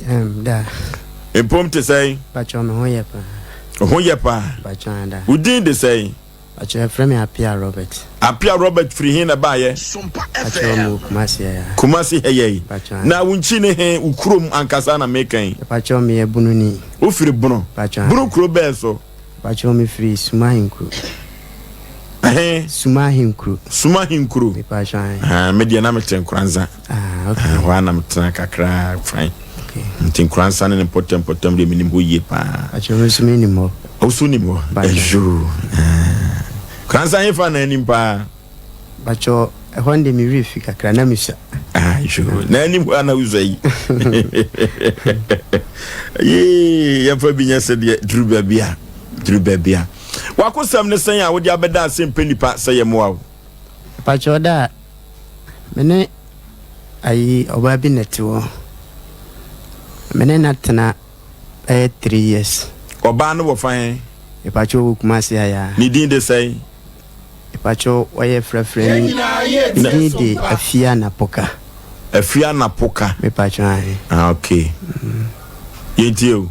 Da. Mpom te sɛn? Pakyɛ me ho yɛ paa. Ho yɛ paa. Pakyɛ da. Wo din de sɛn? Pakyɛ yɛfrɛ me Apia Robert. Apia Robert firi he na baayɛ? Pakyɛ mo Kumasi ha ya. Kumasi ha yɛ yi. Pakyɛ. Na wo nkyi ne he, wo kurom ankasa na meka yi? Pakyɛ meyɛ Bununi. Wofiri Bono? Pakyɛ. Bono kuro bɛn so? Pakyɛ mefiri Suma Ahenkuro. Ɛhe? Suma Ahenkuro. Suma Ahenkuro. Mepakyɛ ahe. Ah, me deɛ na mete Nkoranza. Ah, okay. Ah, hɔ a na metena kakra fine. Okay. Nti Nkoranza ne ne mpɔtam mpɔtam deɛ menim hɔ yie paa. Pakyɛ me nso menim hɔ. Wo so nim hɔ? Pakyɛ. Ɛyo. Ah. Nkoranza hefa na anim paa? Pakyɛ ɛhɔ no deɛ me werɛ fi kakra na mesua. Ah, yo. Na anim hɔ a na wosua yi. Yee, yɛmfa bi nyɛ sɛdeɛ duru baabi a, duru baabi a. Wakosɛm ne sɛn a wode abɛda ase mpɛ nipa sɛ yɛmmoa wo? Pakyɛ ɔda a, me ne ayi ɔbaa bi na ɛte hɔ. Me ne no atena bɛyɛ 3 years. Ɔbaa no wɔ fa he? Mepakyɛ wɔ Kumasi ha ya. Ne din de sɛn? Mepakyɛ wɔyɛ frɛfrɛni. Ne din de Afia Napoka. Afia Napoka. Mepakyɛ ahe. Ah, okay. Yɛntie o.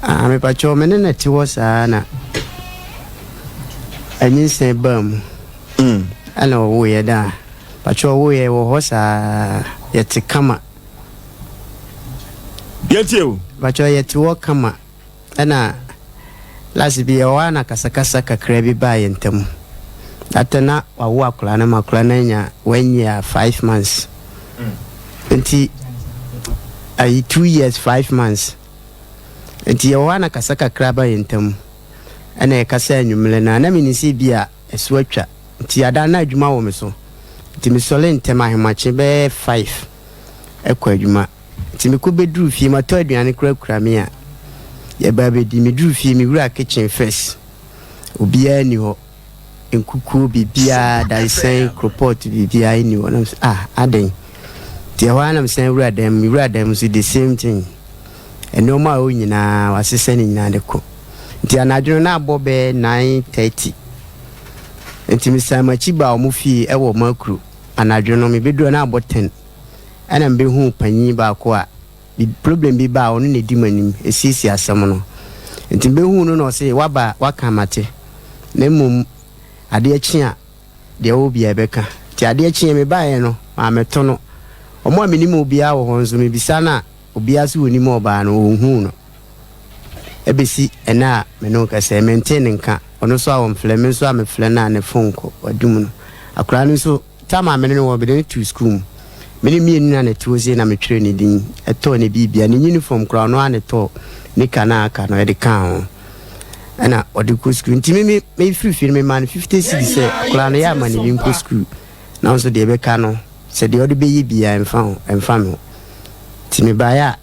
Ah, mepakyɛ me ne no te hɔ saa na anyinsɛn baa mu. Ɛna ɔwoeɛ da a. Pakyɛ ɔwoeɛ wɔ hɔ saa yɛte kama. Yɛntie o. Pakyɛ yɛte hɔ kama. Ɛna last bi ɛwɔ hɔ a na kasakasa kakra bi baa yɛn ntam. Ata na wawo akwadaa no ma akwadaa no anya 1 year 5 months. Nti ayi 2 years 5 months. Nti yɛwɔ hɔ a na kasa kakra ba yɛn ntam. Ɛna yɛkasa anwummerɛ no a na menim sɛ bi a ɛso atwa. Nti ada na adwuma wɔ me so. Nti mesɔre ntɛm ahemakye bɛyɛ 5 ɛkɔ adwuma. Nti mekɔ bɛduru fie matɔ aduane korakura me a yɛba bɛdi. Meduru fie mewura kitchen first. Obiara ni hɔ. Nkukuo biribiara dadesɛn koropɔt biribiara nni hɔ. Na mesɛ ah, adɛn? Nti ɛhɔ ara na mesan wura dan mu. Mewura dan mu nso the same thing. Nneɛma a ɛwɔ nyinaa wasesa ne nyinaa de kɔ. Nti anadwo no na abɔ bɛyɛ 9:30. Nti mesan m'akyi baa wɔn fie ɛwɔ Makuro. Anadwo no mebɛduru hɔ na abɔ 10. Ɛna mebɛhuu panyin baako a problem bi baa ɔno na edi m'anim esiesie asɛm no. Nti mebɛhuu no na ɔse waba waka mate. Na mmom adeɛ kye a deɛ ɔwɔ biara ɛbɛka. Nti adeɛ kyeɛ mebaeɛ no mammɛto no. Ɔmo a menim obiara wɔ hɔ nso mebisa no a obiara so wɔnim ɔbaa no ɔnhuu no. Ɛbɛsi ɛnɛ a me ne wo kasa yi mentee ne nka. Ɔno nso a ɔmfrɛ me nso a mefrɛ no a ne phone kɔ wadum no. Akwadaa no nso time a me ne no wɔ mede no too school mu. Me ne mmienu na na ɛte hɔ sei na metwerɛ ne din ɛtɔɔ ne biribia ne uniform koraa ɔno ara na ɛtɔɔ nika no a aka no ɛde kaa ho ɛna ɔde kɔ school. Nti me me mefiri fie no memaa no 50 cedis sɛ akwadaa no yɛ ama ne bi nkɔ school na nso deɛ ɛbɛka no sɛ deɛ ɔde bɛyɛ biara ɛmfa ho ɛmfa me ho. Nti mebaeɛ a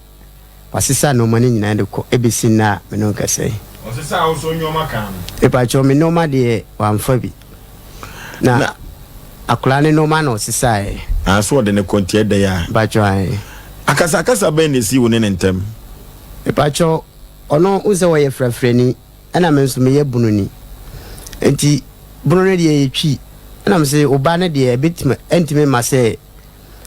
wasesa nneɛma no nyinaa de kɔ ɛbɛsi nnɛ a me ne wo kasa yi. Ɔsesa wo nso nneɛma kaa no? Mepakyɛw me nneɛma deɛ wamfa bi. Na akwadaa ne nneɛma na ɔsesaeɛ. Ah, so ɔde ne kɔ nti ɛdɛ a. Mepakyɛw ae. Akasakasa bɛn na esi wo ne ne ntam? Mepakyɛw ɔno n sɛ ɔyɛ frɛfrɛni ɛna me nso meyɛ bunoni. Nti bunu no deɛ yɛ twi. Ɛna me sɛ ɔba no deɛ ɛbɛtumi ɛntumi mma sɛ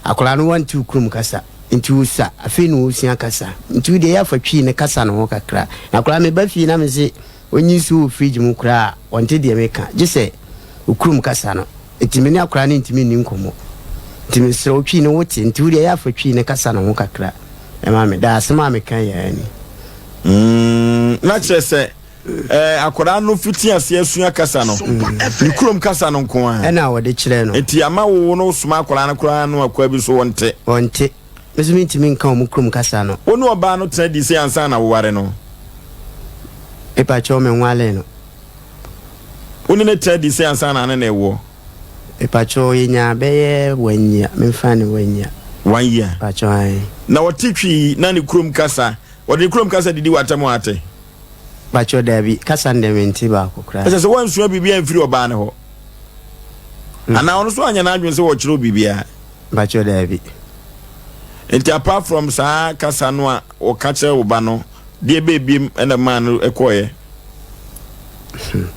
akwadaa no wante wo kurom kasa. Nti wosa afei na wɔsua kasa. Nti wo deɛ yɛ afa twi ne kasa no ho kakra. Na akwadaa meba fie na me se onyi nsuo wɔ fridge mu koraa ɔnte deɛ meka gye sɛ okurom kasa no. Nti me ne akwadaa no ntumi nni nkɔmmɔ. Nti mesrɛ wo twi no wote nti wo deɛ yɛ afa twi ne kasa no ho kakra ɛma me daa asɛm a meka yɛ ani. Na kyerɛ sɛ akwadaa no fiti aseɛ asua kasa no ne kurom kasa no nko ara. Ɛna wɔde kyerɛ no. Nti ama wo no soma akwadaa no koraa no akwa bi so wɔnte. Wɔnte. Me nso mentumi nka wɔn kurom kasa no. Wo ne ɔbaa no tena di sɛ ansa na woware no? Mepakyɛw menwaree no. Wo ne no tena di sɛ ansa na ne na ɛwoɔ? Mepakyɛw yɛnyaa bɛyɛ 1 year, memfa ne 1 year. 1 year? Mepakyɛw ae. Na ɔte Twi na ne kurom kasa, ɔde ne kurom kasa didi w'atam a ate? Mepakyɛw daabi, kasa no deɛ mente baako koraa. Ɛsɛ sɛ woansua biribi amfiri ɔbaa no hɔ? Anaa ɔno nso anyɛ n'adwene sɛ ɔkyerɛ wo biribiara? Mepakyɛw daabi. Nti apart from saa kasa no a ɔka kyerɛ wo ba no, deɛ bɛɛ biem ɛna maa no ɛkɔɔyɛ?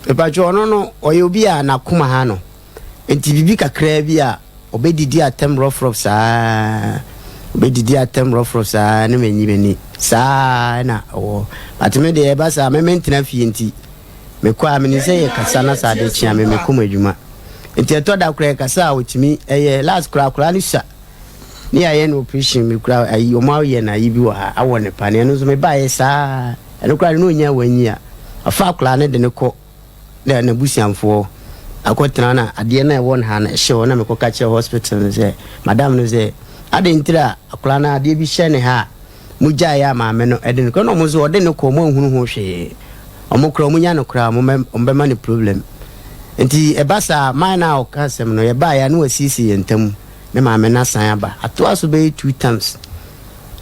Mepakyɛw ɔno no ɔyɛ obi a n'akoma ha no nti biribi kakraa bi a ɔbɛdidi atɛm rɔfrɔf saa. Ɔbɛdidi atɛm rɔforɔ saa na manyi m'ani saa na ɔwɔ. But me deɛ ɛba saa me mentena fie nti mekɔ a menim sɛ yɛkasa na saa ade kye a me mekɔ m'adwuma. Nti ɛtɔ da koraa yɛkasa a ɔtumi ɛyɛ last koraa akwadaa no sua ne yɛayɛ no operation bi koraa ayi ɔmo ayɛ no ayi bi wɔ ha awɔ ne paneɛ ɛno nso mebaeɛ saa ɛno koraa de na ɔnya wanyi a afa akwadaa no de no kɔ na n'abusuafoɔ akɔtena na adeɛ no a ɛwɔ no ha no ɛhyɛ hɔ na mekɔka kyerɛ hospital no sɛ madam no sɛ adɛn ntira a akwadaa no adeɛ bi hyɛ ne ha a mogyaeɛ a maame no ɛde no kɔ na ɔmo nso ɔde no kɔ ɔmo anhunu ho hwee ɔmo kora ɔmo nya no koraa ɔmo bɛma no problem nti ɛba saa man no a ɔka asɛm no yɛbaeɛ a na wasiesie yɛn ntam ne maame no asan aba atoa so bɛyɛ two times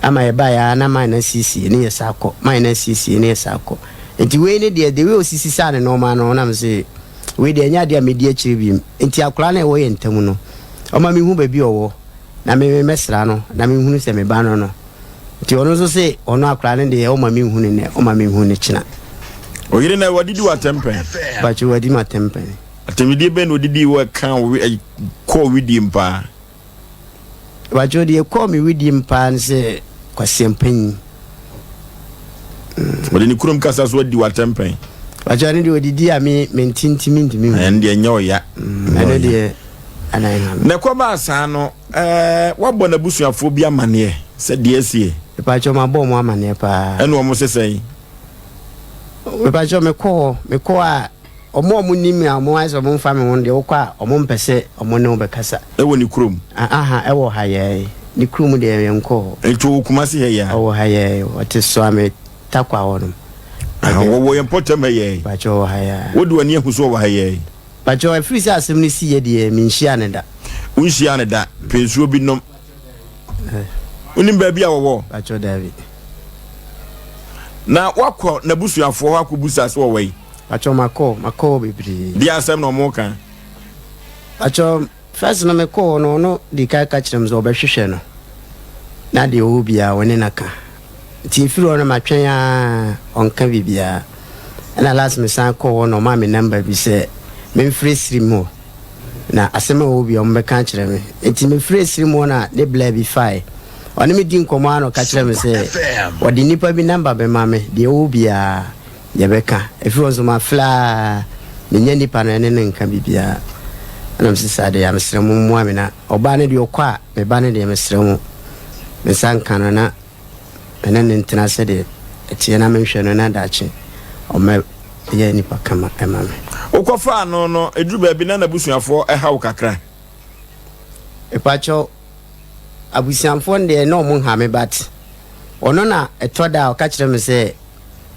ama yɛbaeɛ a na man no asiesie ne yɛ saa kɔ man no asiesie ne yɛ saa kɔ. Nti wei ne deɛ, the way osisi saa ne nneɛma no, ɔnam sɛ wei deɛ ɛnyɛ adeɛ a medi akyire bi. Nti akwaraa no a ɛwɔ yɛn ntam no, ɔma mehu baabi ɔwɔ na me mɛsra no na mehunu sɛ me ba no no. Nti ɔno nso se ɔno akwaraa no deɛ ɔma mehu no nnɛ, ɔma mehu no kyena. Oyere na wadidi w'atɛmpɛn? Bakyɛ wadi m'atɛmpɛn. Atɛmdidie bɛn na odidii wɔ ɛka wo kɔɔ widiem paa? Mpakyɛw deɛ ɛkɔɔ me wediem paa ne sɛ kwasiampanyin. Ɔde ne kurom kasa so adi w'atɛmpɛn. Mpakyɛw ɛno deɛ ɔdidi a me mente nti mentumi hu. Ɛno deɛ ɛnyɛ ɔya. Ɛno deɛ anan ha me. Na ɛkɔbaa saa no ɛɛ wabɔ n'abusuafoɔ bi amaneɛ sɛ deɛ asie? Mpakyɛw mabɔ wɔn amaneɛ paa. Ɛna wɔn se sɛn? Mpakyɛw mekɔ hɔ mekɔ a. Wɔn a wɔnim me a wɔayɛ sɛ wɔmfa me ho no deɛ, wokɔ a, wɔmpɛ sɛ wɔne wo bɛkasa. Ɛwɔ ne kurom? Aha, ɛwɔ ha yɛɛ. Ne kurom deɛ, yɛnkɔɔ hɔ. Nti ɔwɔ Kumasi ha yi ara? Ɔwɔ ha yɛɛ. Ɔte Soame Tarkwa hɔ nom. Aha, wɔwɔ yɛn mpɔtam ha yɛɛ. Mpakyɛ ɔwɔ ha yɛɛ. Wode w'ani ahu sɛ ɔwɔ ha yɛɛ? Mpakyɛ, ɛfiri sɛ asɛm no siiɛ deɛ, menhyiaa no da. Wonhyiaa no da? Pɛ nsuo bi nom. Wonim baabi a wɔwɔ? Mpakyɛ, daabi. Na woakɔ n'abusuafoɔ hɔ akɔbusa sɛ ɔwɔ yi? Pakyɛw makɔ makɔ hɔ bebree. Deɛ asɛm na ɔmo ka. Pakyɛw first no mekɔ hɔ no ɔno di kan ka kyerɛ me sɛ ɔbɛhwehwɛ no na deɛ ɔwɔ biara ɔne no aka nti efiri hɔ no matwɛn aa ɔnka biribiara ɛna last me san kɔ hɔ na ɔmaa me number bi sɛ memfrɛ sirim hɔ na asɛm a ɛwɔ biara ɔmo bɛka akyerɛ me nti mefrɛ sirim hɔ na ne bla bi fae ɔne me di nkɔmmɔ aa na ɔka kyerɛ me sɛ ɔde nipa bi number bɛma me deɛ ɔwɔ biara Yɛbɛka. Ɛfiri hɔ nso mafrɛ ara, mennya nipa no ɛne no nka biribiara. Ɛna mese saa deɛ a mesrɛ mo mmoa me na ɔbaa no deɛ ɔkɔ a, me ba no deɛ mesrɛ mo me nsa nka no na me ne no ntena sɛdeɛ ɛteɛ na menhwɛ no na daakye ɔmmɛyɛ nipa kama ɛma me. Wokɔfaa no no, ɛduru baabi na n'abusuafoɔ ha wo kakra? Mepakyɛw, abusuafoɔ no deɛ na ɔmo nha me but ɔno na ɛtɔ da a ɔka kyerɛ me sɛ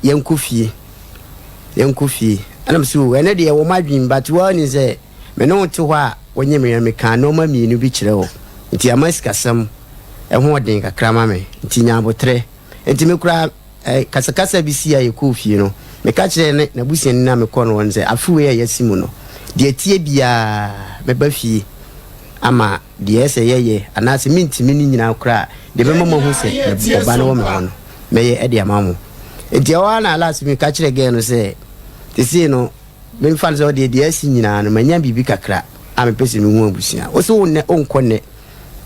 yɛnkɔ fie yɛnkɔ fie ɛna me sɛ o ɛno deɛ ɛwɔ m'adwene but woa nim sɛ me ne wo te hɔ a wonye me mekaa nneɛma mmienu bi kyerɛ wo nti ama sikasɛm ɛho ɔden kakra ma me nti nya abotrɛ nti me koraa eh, kasakasa bi si a yɛkɔɔ fie no meka kyerɛ ne n'abusuani no a mekɔ no hɔ no sɛ afe wei a yɛasi mu no deɛ ɛteɛ biara mɛba fie ama deɛ ɛsɛ yɛyɛ anaasɛ mentumi no nyinaa koraa a, deɛ ɛbɛma moahu sɛ me ɔba no wɔ me hɔ no, mɛyɛ de ama mo. Nti ɛhɔ ara na last meka kyerɛɛ girl no sɛ, seesei no, memfa no sɛ ɔdeɛ deɛ asi nyinaa no, manya biribi kakra a mepɛ sɛ mehu abusua. Wo se wo nnɛ, wonkɔ nnɛ,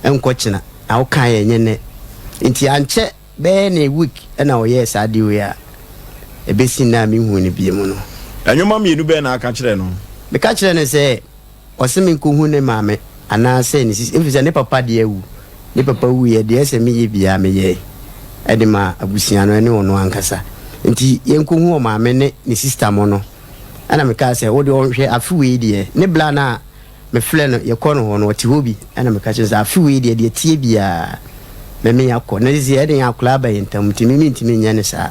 nkɔ kyena, na wokaeɛ ɛnyɛ nnɛ. Nti ankyɛ bɛyɛ ne week na ɔyɛɛ saa adeɛ wei a ɛbɛsi nnɛ a menhuu no biom no. Nneɛma mmienu bɛn na aka kyerɛɛ no? Meka kyerɛɛ no sɛ Ɔse menkohu ne maame anaasɛ ne sisi efisɛ ne papa deɛ awu. Ne papa wuiɛ deɛ ɛsɛ meyɛ biara meyɛe de maa abusua no ɛne ɔno ankasa. Nti yɛnkohu ɔmaame ne ne sista mo no. Ɛna mekaa sɛ wodeɛ ɔnhwɛ afe wei deɛ ne bla no a mefrɛ no yɛkɔ no hɔ no ɔte hɔ bi. Ɛna meka kyerɛ no sɛ afe wei deɛ deɛ ɛteɛ biara mɛme akɔ. Na sisi ɛde akwadaa aba yɛn ntam nti me mentumi nyɛ no saa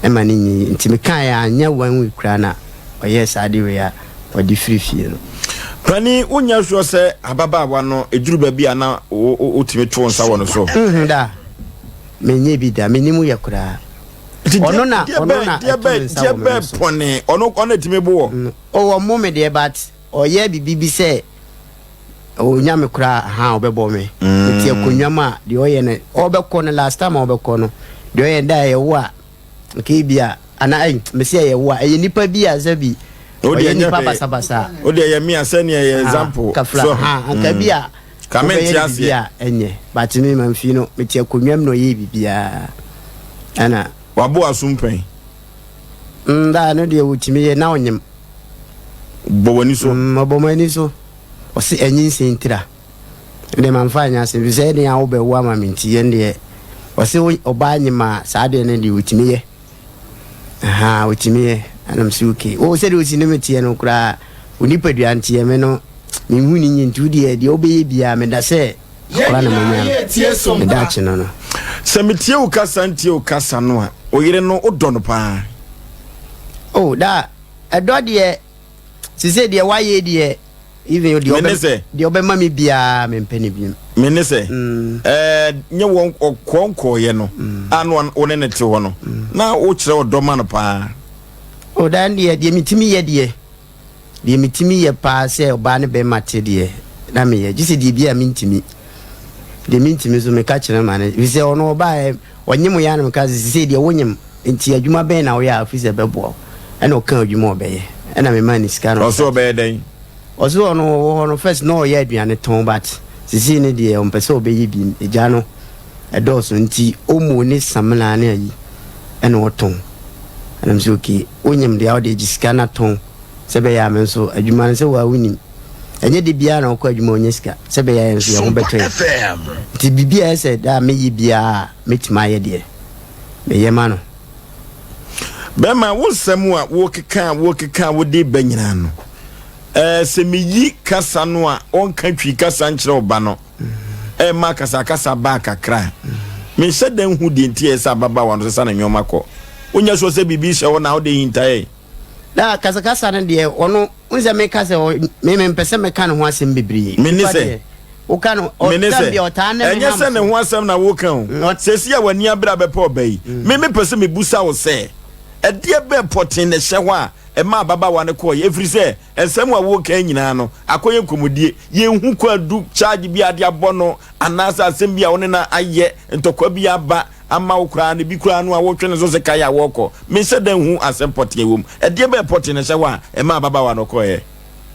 ɛma no nyɛ yie. Nti mekaeɛ anyɛ one week koraa na ɔyɛɛ saa ade wei a ɔde firi fie no. Panin, wonyɛ sure sɛ ababaawa no, ɛduru baabi a na wotumi to wo nsa wɔ no so? Nhu da. Menyɛ bi da. Mennim yɛ koraa. Ɔno na ɔno na ɛto ne nsa wɔ me so. Deɛ bɛn pɔne? Ɔno ɔno ɛtumi bo wɔ? Oh, ɔmmo me deɛ but ɔyɛ biribi bi sɛ ɔnya me koraa ahaa ɔbɛbɔ me. Nti akonnwa mu a deɛ ɔyɛ no ɔbɛkɔ no last time a ɔbɛkɔ no deɛ ɔyɛ da ɛyɛ wo a nka ebi a ana ɛy mesi ɛyɛ wo a ɛyɛ nipa bi a sɛ bi ɔyɛ nipa basabasa. O deɛ yɛ mia sɛ nea yɛ example. Kafra ha nka bi a. Ka mente wobɛyɛ no aseɛ. biribi a ɛnyɛ. But me mamfii no, mete akonnwa mu na ɔyɛɛ biribiara. Ɛna. Wabɔ w'asom pɛn? Mm, daa no deɛ wɔtumi yɛ, na ɔnyem. Bɔ w'ani so. Mm, ɔbɔ m'ani so. Ɔse ɛnyinsɛn ntira. Ɛdeɛ mamfa anyɛ asɛm, firi sɛ ɛdeɛ a wobɛwo ama me nti, ɛn deɛ ɔse ɔbaa nyem a saa deɛ no deɛ wɔtumi yɛ. Ahaa, ɔtumi yɛ. Ɛna mese okay. Wo sɛdeɛ ɔsi ne me teɛ no koraa, wo nipadua nteɛ me no, menhu ne nyɛ nti wo deɛ deɛ wobɛyɛ biara meda sɛ akora na manya no. Me daakye no no. Sɛ metie wo kasa ntie wo kasa no a, wo yere no wodɔ no paa? Oh, daa, ɛdɔ deɛ, sese deɛ wayɛ deɛ, even deɛ ɔbɛ deɛ ɔbɛma me biara mempɛ ne biom. Me ne sɛ, mm. ɛɛ nyɛ wɔn ɔkɔɔ nkɔɔyɛ no, mm. a na wo ne ne te hɔ no, mm. na wokyerɛ ɔdɔ ma no paa. O dan deɛ deɛ metumi yɛ deɛ deɛ metumi yɛ paa sɛ ɔbaa ne bɛrima te deɛ na meyɛ gye sɛ deɛ bi a mentumi deɛ mentumi nso meka kyerɛ ma no ɛfiri sɛ ɔno ɔbaeɛ Ɔnyem yɛ a na meka sɛ sesei deɛ wonyem nti adwuma bɛn na woyɛ a wofiri sɛ ɛbɛboa wo? Ɛna ɔkaa adwuma a ɔbɛyɛ ɛna memaa no sika na Ɔse ɔbɛyɛ dɛn? Ɔse ɔno ɔwɔ hɔ no first na ɔyɛ aduane tɔn but sesei no deɛ ɔmpɛ sɛ ɔbɛyɛ bi egya no ɛdɔɔso nti omo ne samina ne ayi ɛna ɔtɔn ɛna mese okay wonyem deɛ a wode gye sika na tɔn sɛ ɛbɛyɛ a me nso adwuma no sɛ waa wonim ɛnyɛ da biara na wokɔ adwuma wonya sika sɛ ɛbɛyɛ a yɛn nso yɛn ho bɛtɔ yɛn nti biribi a ɛyɛ sɛ da a meyɛ biara a mɛtumi ayɛ deɛ meyɛ ma no. Bɛrima, wo nsɛm a wokeka a wokeka a wode ba nyinaa no, ɛɛ sɛ meyi kasa no a ɔnka twi kasa nkyerɛ wo ba no, ɛma akasakasa baa kakra a, menhyɛ da nhu deɛ nti a ɛyɛ sɛ ababaawa no sesa ne nneɛma kɔ. Wonyɛ sure sɛ biribi hyɛ hɔ na wode hintaeɛ? Na kasakasa no deɛ ɔno n sɛ meka sɛ me mempɛ sɛ mɛka ne ho asɛm bebree. Mene sɛ woka no mene sɛ ɛnyɛ sɛ ne ho asɛm na woka o. Mm. Sɛsi a w'ani abere abɛpɛ ɔba yi, mm. me mepɛ sɛ mebusa wo sɛ ɛdeɛ bɛɛ pɔten na ɛhyɛ hɔ a ɛma ababaawa no kɔɔyɛ ɛfiri sɛ nsɛm a woka nyinaa no akɔyɛ nkɔmmɔdie yɛnhu kwaadu charge bi ade abɔ no anaasɛ asɛm bi a wo ne no ayɛ ntɔkwa bi aba ama wo koraa no, bi koraa no a wotwe ne so sekan a wɔrekɔ. Menhyɛ da nhu asɛm pɔtee wɔ mu. Ɛdeɛ bɛn pɔtee na ɛhyɛ hɔ a ɛmaa ababaawa no kɔeɛ?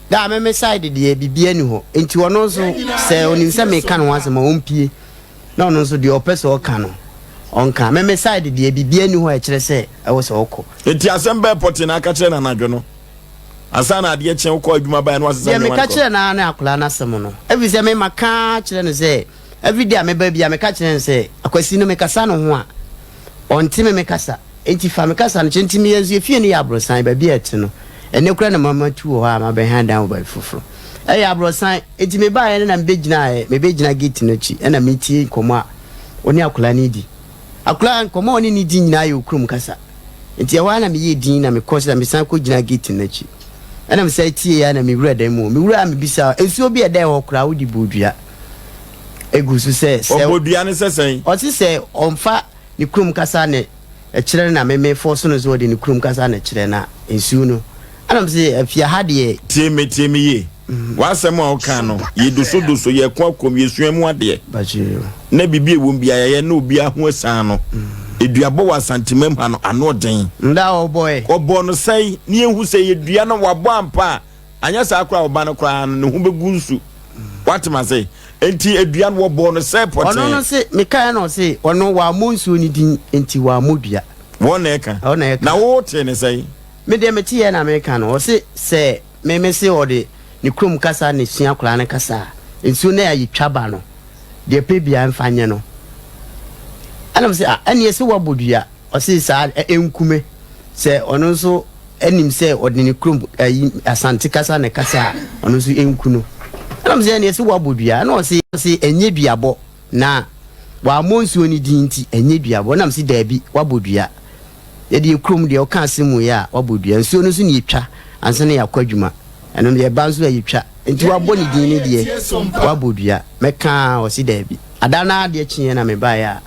Daa me me side deɛ biribiara nni hɔ nti ɔno nso sɛ ɔnim sɛ meka ne ho asɛm a ɔmpie na ɔno nso deɛ ɔpɛ sɛ ɔka no ɔnka. Me me side deɛ biribiara nni hɔ a ɛkyerɛ sɛ ɛwɔ sɛ ɔkɔ. Nti asɛm bɛn pɔtee na aka kyerɛ no anadwo no ansa na adeɛ kye wokɔ adwuma baeɛ na wasesa Deɛ nneɛma meka no kɔ? kyerɛ no ara ne akwadaa no asɛm no ɛfiri sɛ me maka akyerɛ no sɛ Everyday a meba biara meka kyerɛ no sɛ Akwasi no mekasa ne ho a ɔnte me me kasa enti fa me kasa no kyerɛ nti meyɛ nso yɛfie no yɛ aborosan baabi a ɛte no ɛnɛ koraa na mama tu wɔ hɔ a mabɛhan dan wɔ baabi foforɔ ɛyɛ aborosan enti mebaeɛ no na mebɛgyinaeɛ mebɛgyina gate no akyi ɛna metie nkɔmmɔ a ɔne akwadaa no di akwadaa nkɔmmɔ a ɔne ne di nyinaa yɛ okurom kasa nti ɛhɔ ara na meyɛ din na mekɔ sɛ mesan kɔgyina gate no akyi ɛna mesan tie ya na mewura dan mu mewura a mebisa nsuo bi a ɛda hɔ koraa wode bɔ dua egu so sɛ sɛ. Ɔbɔ dua no sɛ sɛn? Ɔse sɛ ɔnfa ne kurom kasa ne ɛkyerɛ no na me me fɔɔso no sɛ ɔde ne kurom kasa na ɛkyerɛ na nsuo no ɛna mese afia ha deɛ. Tie me, tie me yie. W'asɛm a woka no, yɛdosodoso, yɛko akɔm, yɛsua mu adeɛ. Na biribi a ɛwom biara yɛyɛ na obiara ho asiane no. Eduabɔ wɔ Asantemam ha no, ano ɔden. Nda a ɔbɔɛ. Ɔbɔɔ no sɛn? Na yɛnhu sɛ ɛyɛ dua na wabɔ ampa a. Anyɛ saa koraa a ɔba no koraa no, ne ho bɛgu nsu. Woate m'ase? Enti dua no, wɔbɔɔ no sɛ pɔtee. Ɔno no se, mekaeɛ na ɔse, ɔno wammɔ nsuo no din, enti wammɔ dua. Wɔn na ɛka. Ɔno na ɛka. Na wotee no sɛn? Me deɛ meteeɛ na meka no. Ɔse sɛ me mese ɔde ne kurom kasa na esua akwadaa no kasa a, nsuo no a yɛtwa ba no, deɛ ɛpɛ biara mfa nyɛ no. Ɛna mese, ah, ɛnneɛ sɛ woabɔ dua. Ɔse saa, ɛnkume. Sɛ ɔno nso nim sɛ ɔde ne kurom ayi Asante kasa na ɛkasa a, ɔno nso ɛnku no. Ɛna mesɛ ɛneɛ sɛ woabɔ dua. Ɛna ɔse ɔse ɛnyɛ duabɔ na wammɔ nsuo no din nti ɛnyɛ duabɔ. Ɛna mese daabi woabɔ dua. Yɛde yɛ kurom deɛ ɔka asɛm wei a woabɔ dua. Nsuo no nso na yɛtwa ansa na yɛakɔ adwuma. Ɛno no yɛba nso a yɛtwa. Nti woabɔ ne din no deɛ woabɔ dua. Mɛka a ɔse daabi. Ada no ara adeɛ kyeeɛ na mebaeɛ a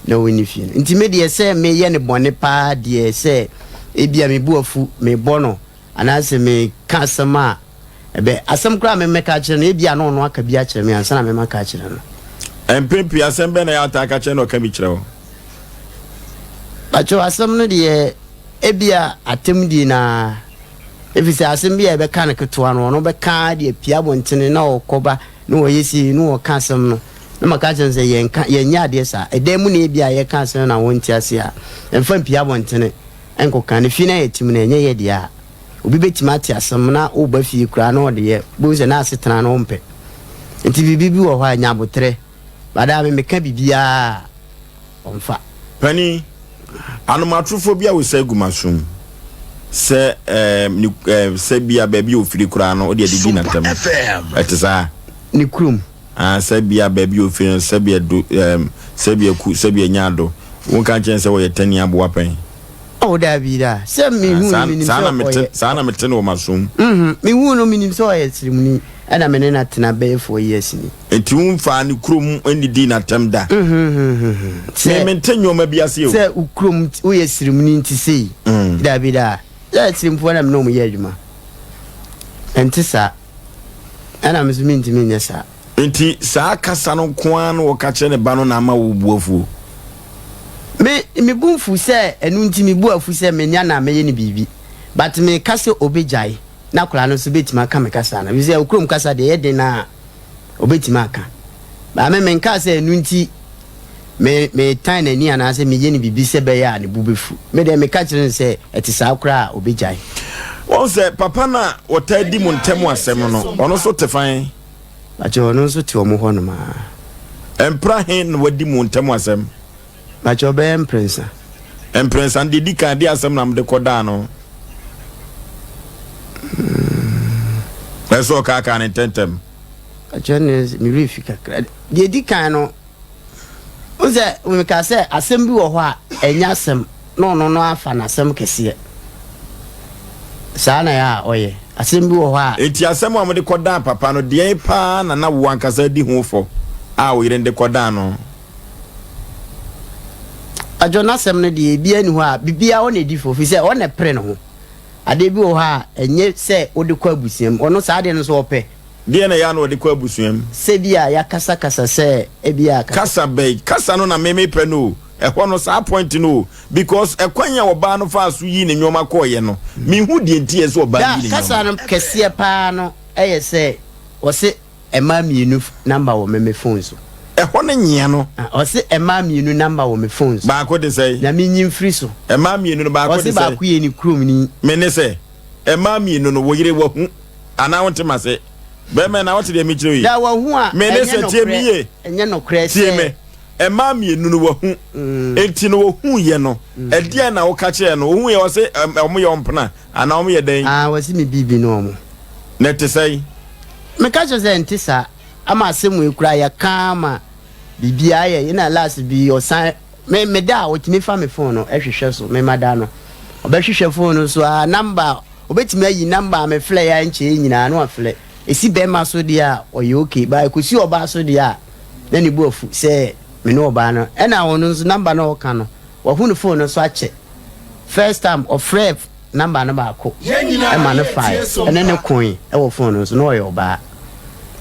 na ɔnni fie no. Nti me deɛ sɛ meyɛ no bɔne paa deɛ sɛ ebia me bo afu, mebɔ no anaasɛ meka asɛm a ɛbɛ, asɛm koraa a me mɛka akyerɛ no ebia na ɔno aka bi akyerɛ me ansa na me maka akyerɛ no. Mpɛn pii asɛm bɛn na ɛyɛ a wotaa ka kyerɛ no na ɔka bi kyerɛ wo? Pakyɛw asɛm no deɛ ebia atɛmdie no ara, efisɛ asɛm bi a yɛbɛka no ketewa no ɔno bɛka de apue abɔntene na ɔkɔba. na wɔyɛ sei na wɔka asɛm no na maka akyerɛ no sɛ yɛnka yɛnyɛ adeɛ saa. Ɛdan mu na ebi a yɛka asɛm na wɔnte ase a, ɛmfa mpue abɔntene nkɔka no. Fie no a yɛte mu no ɛnyɛ yɛ dea a obi bɛtumi ate asɛm na woba fie koraa na ɔde yɛ, wobɛhu sɛ na asetena no wompɛ. Nti biribi bi wɔ hɔ a nya aboterɛ. But daa me meka biribiara a ɔmfa. Panin, anomatorofoɔ bi a wosa agu m'asom sɛ ɛɛm ne ɛɛm sɛ bi a baabi a ofiri koraa no wode adidi n'atam. Ɛte saa? Ne kurom. Ah, sɛ bi a baabi a ofiri no sɛ bi adu ɛɛm sɛ bi aku sɛ bi anya ado. Wonka nkyerɛ no sɛ wɔyɛ tani aboa pɛn? Oh, daabi da. Sɛ mehu no menim sɛ ɔyɛ. Saa na mete no wɔ m'asom. Mhm, mehu no menim sɛ ɔyɛ sremuni ɛna me ne no atena bɛyɛ 4 years ni. Enti womfaa ne kurom nnidii no atɛm da? Mhm, Me mente nneɛma bi ase o. Sɛ wo kurom woyɛ sremuni nti sei. Daabi da. Sɛ sremfoɔ na me ne wɔn yɛ adwuma. Ɛnte saa. Ɛna me nso mentumi nyɛ saa. Enti saa kasa no nko ara na wɔka kyerɛ ne ba no na ama wo bo afuo? Me me bo mfu sɛ ɛno nti me bo afu sɛ menya no a mɛyɛ no biribi but meka sɛ ɔbɛgyae na akwadaa no nso bɛtumi aka me kasa no ɛfiri sɛ okurom kasa deɛ ɛyɛ den a ɔbɛtumi aka but me menkaa sɛ ɛno nti me metan n'ani anaasɛ meyɛ no biribi sɛ bɛyɛ a ne bo bɛfu me deɛ meka kyerɛ no sɛ ɛte saa koraa a ɔbɛgyae. Wɔn sɛ papa no a wɔtaa di mo ntam asɛm no, ɔno nso te fan? Pakyɛ ɔno nso te wɔn hɔ nom aa. Mpra he na wadi mo ntam asɛm? Pakyɛ ɔbɛyɛ mprensa. Mprensa no, deɛ edi kan, deɛ asɛm na mode kɔdaa no? Ɛsɛ ɔkaakaa no ntɛntɛm. Pakyɛ ne me werɛ fi kakra. Deɛ edi kan no, Wohu sɛ meka sɛ asɛm bi wɔ hɔ a ɛnyɛ asɛm na ɔno no afa no asɛm kɛseɛ. Saa na ɛyɛ a ɔyɛ. Asɛm bi wɔ hɔ a. Enti asɛm a wɔde kɔdan papa no, deɛn paa na na wo ankasa di ho fɔ a wo yere no de kɔdan no? Adwo, n'asɛm no deɛ, ebiara nni hɔ a, biribiara ɔna ɛdi fɔ, ɛfiri sɛ ɔna ɛpere ne ho. Adeɛ bi wɔ hɔ a, ɛnyɛ sɛ wode kɔ abusua mu. Ɔno saa adeɛ no nso ɔpɛ. Deɛn na ɛyɛ a na ɔde kɔ abusua mu? Sɛ bi a yɛakasakasa sɛ ebia kasa. Kasa bɛn? Kasa no na me mepɛ no o. Ɛhɔ no, saa point no o. Because ɛkwan a ɔbaa no faa so yii ne nnoɔma kɔeɛ no, menhu deɛ nti a ɛsɛ sɛ ɔbaa no Da, yi ne kasa nnoɔma. no kɛseɛ paa no yɛ sɛ ɔse mmaa mmienu number wɔ me me phone so. Ɛhɔ no nyea no. Ah, ɔse mmaa mmienu number wɔ me phone so. Baako de sɛn? Na menyi mfiri so. Mmaa mmienu no baako de Ɔse sɛn? baako yɛ ne kuromni. Me ne sɛ, mmaa mmienu no, wo yere wahu anaa wonte m'ase? Bɛrima na wote deɛ mekyerɛ yi? Da wahu a, Me ne ɛnyɛ sɛ, tie me nokorɛ, yie. ɛnyɛ nokorɛ Tie sɛ. me. Mmaa mmienu no wahu. Enti no wɔhuiɛ no, ɛdeɛn na woka kyerɛɛ no? Ɔhuiɛ ɔse wɔn yɛ ɔmpena anaa wɔn yɛ dɛn? Ah, wɔse me biribi ne wɔn. Na ɛte sɛn? Meka kyerɛ sɛ ɛnte saa. Ama asɛm wei koraa yɛka ama biribiara yɛ ɛna last bi ɔsan me meda a ɔtumi fa me phone no ɛhwehwɛ so me mada no ɔbɛhwehwɛ phone no so a number ɔbɛtumi ayi number a meflɛ yɛ a nkyɛɛ nyinaa na waflɛ ɛsi bɛrima so deɛ a ɔyɛ okay ba ɛkɔsi ɔbaa so deɛ a na ne bu afu sɛ me ne ɔbaa no ɛna ɔno nso number no ɔka no wahu ne phone no so akyɛ first time ɔfrɛ number no baako ɛma no fae ɛne ne koe ɛwɔ phone no so na ɔyɛ ɔbaa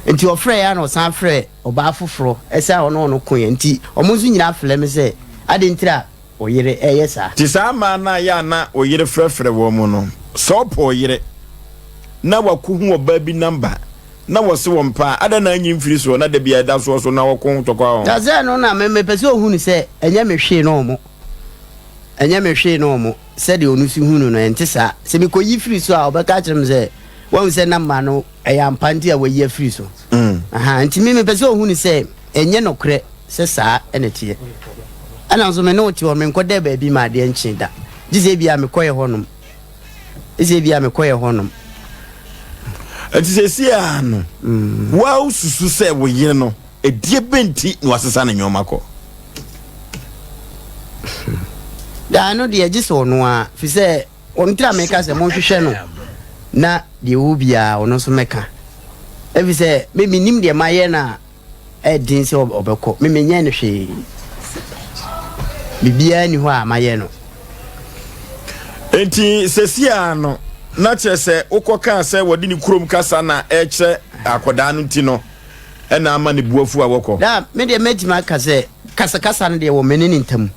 nti ɔfrɛ ya na ɔsan frɛ ɔbaa foforɔ ɛsɛ a ɔno ɔno koe nti ɔmo nso nyinaa frɛ me sɛ ade ntira a ɔyere ɛyɛ saa. Nti saa mmaa no a yɛ a na wo yere frɛfrɛ wɔn no, sɛ ɔpɛ ɔyere na wakɔhu ɔbaa bi number na wɔse wɔmpɛ a, adɛn na anyi mfiri soɔ na da biara ɛda soɔ so na wɔko ntɔkwa wɔ ho? Na sɛ ɛno na me mepɛ sɛ ɔhu no sɛ ɛnyɛ me hwee ne ɔmo, ɛnyɛ me hwee ne ɔmo, sɛdeɛ ɔno nso hu no no, ɛnte saa. Sɛ mekɔyi firi so a, ɔbɛka akyerɛ me sɛ, wahu sɛ number no ɛyɛ ampa nti a wayi afiri so. Aha, nti me mepɛ sɛ ɔhu no sɛ ɛnyɛ nokorɛ sɛ saa na ɛteɛ. Ɛna nso me ne wo te hɔ, menkɔda baabi ma adeɛ nkye da, gye sɛ ebia mekɔyɛ hɔnom. Gye sɛ ebia mekɔyɛ hɔnom. Nti seesei ara no, wo ara wosusu sɛ wo yere no, ɛdeɛ bɛn nti na wasesa ne nneɛma kɔ? Daa no deɛ gye sɛ ɔno ara, firi sɛ ɔno nti na meka sɛ monhwehwɛ no na deɛ ɔwɔ biara ɔno nso mɛka. Ɛfiri sɛ me mennim deɛ mayɛ no a ɛyɛ den sɛ ɔbɛkɔ. Me menyɛɛ no hwee. Biribiara nni hɔ a mayɛ no. Enti seesei ara no, na kyerɛ sɛ wokɔkaa sɛ wɔde ne kurom kasa na ɛrekyerɛ akwadaa no nti no na ama ne bo afu a wɔkɔ? Daa, me deɛ mɛtumi aka sɛ kasakasa no deɛ wɔ me ne ne ntam.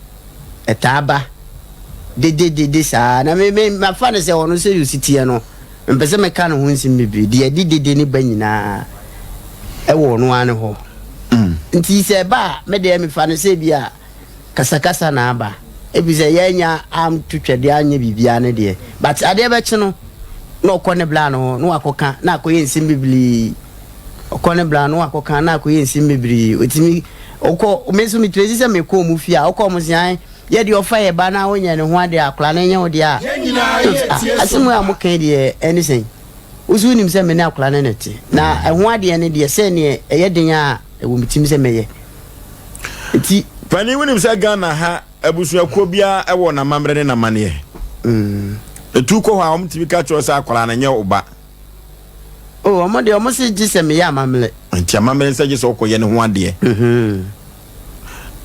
Ɛtaa ba dededede saa. Na me, me, mafa no sɛ ɔno sɛdeɛ ɔsi teɛ no, mempɛ sɛ mɛka ne ho nsɛm bebree. Deɛ ɛde dede no ba nyinaa. Ɛwɔ ɔno ara ne hɔ. Nti sɛ ɛba a, me deɛ mefa no sɛ bi a kasakasa na aba. Ebi sɛ yɛanya anto twɛdeɛ anyɛ biribiara no deɛ. But adeɛ bɛkye no, na ɔkɔ ne bra no hɔ, na wakɔka, na akɔyɛ nsɛm bebree. Ɔkɔ ne bra no, na wakɔka, na akɔyɛ nsɛm bebree. Ɔtumi, ɔkɔ, me nso metresi sɛ mekɔ ɔmo fie a, ɔkɔ ɔmo se, ae, yɛ deɛ ɔfa yɛ ba na wonyɛ ne ho adeɛ a, akwadaa no nyɛ wo deɛ a. Ah, asɛm a moka yi deɛ ɛne sɛn? Wo nso wonim sɛ me ne akwadaa no na ɛte, na ɛho adeɛ no deɛ sɛ neɛ ɛyɛ den a ɛwɔ me tirim sɛ mɛyɛ. Nti. Panin wonim sɛ Ghana ha abusuakuo biara wɔ n'amammerɛ ne n'amanneɛ. Ɛtu kɔ hɔ a wɔtumi ka kyerɛ wo sɛ akwadaa no nyɛ wo ba. Oh, wɔn deɛ wɔn se gye sɛ meyɛ amammerɛ. Nti amammerɛ sɛ gye sɛ wokɔyɛ ne ho adeɛ.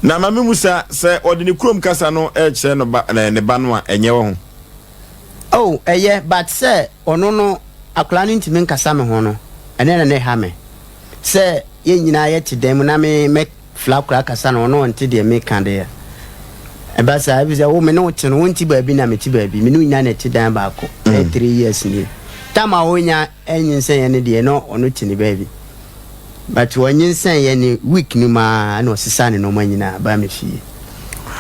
Na ma memmisa sɛ ɔde ne kurom kasa no rekyerɛ no ba, ne ba no a, ɛnyɛ wɔ ho? Oh ɛyɛ but sɛ ɔno no akwadaa no ntumi nkasa me ho no ɛno na na ɛha me sɛ yɛn nyinaa yɛte dan mu na me mɛ fla akwadaa kasa no ɔno ɔnte deɛ meka deɛ ɛba saa ebi sɛ wo me ne wo te no wonte baabi na mete baabi me ne wo nyinaa na ɛte dan baako ɛyɛ 3 years nie tam a ɔnya ɛnyinsɛn yɛ no deɛ na ɔno te ne baabi but ɔnyinsɛn yɛ ne week no mu ara na ɔsesa ne nneɛma nyinaa baa me fie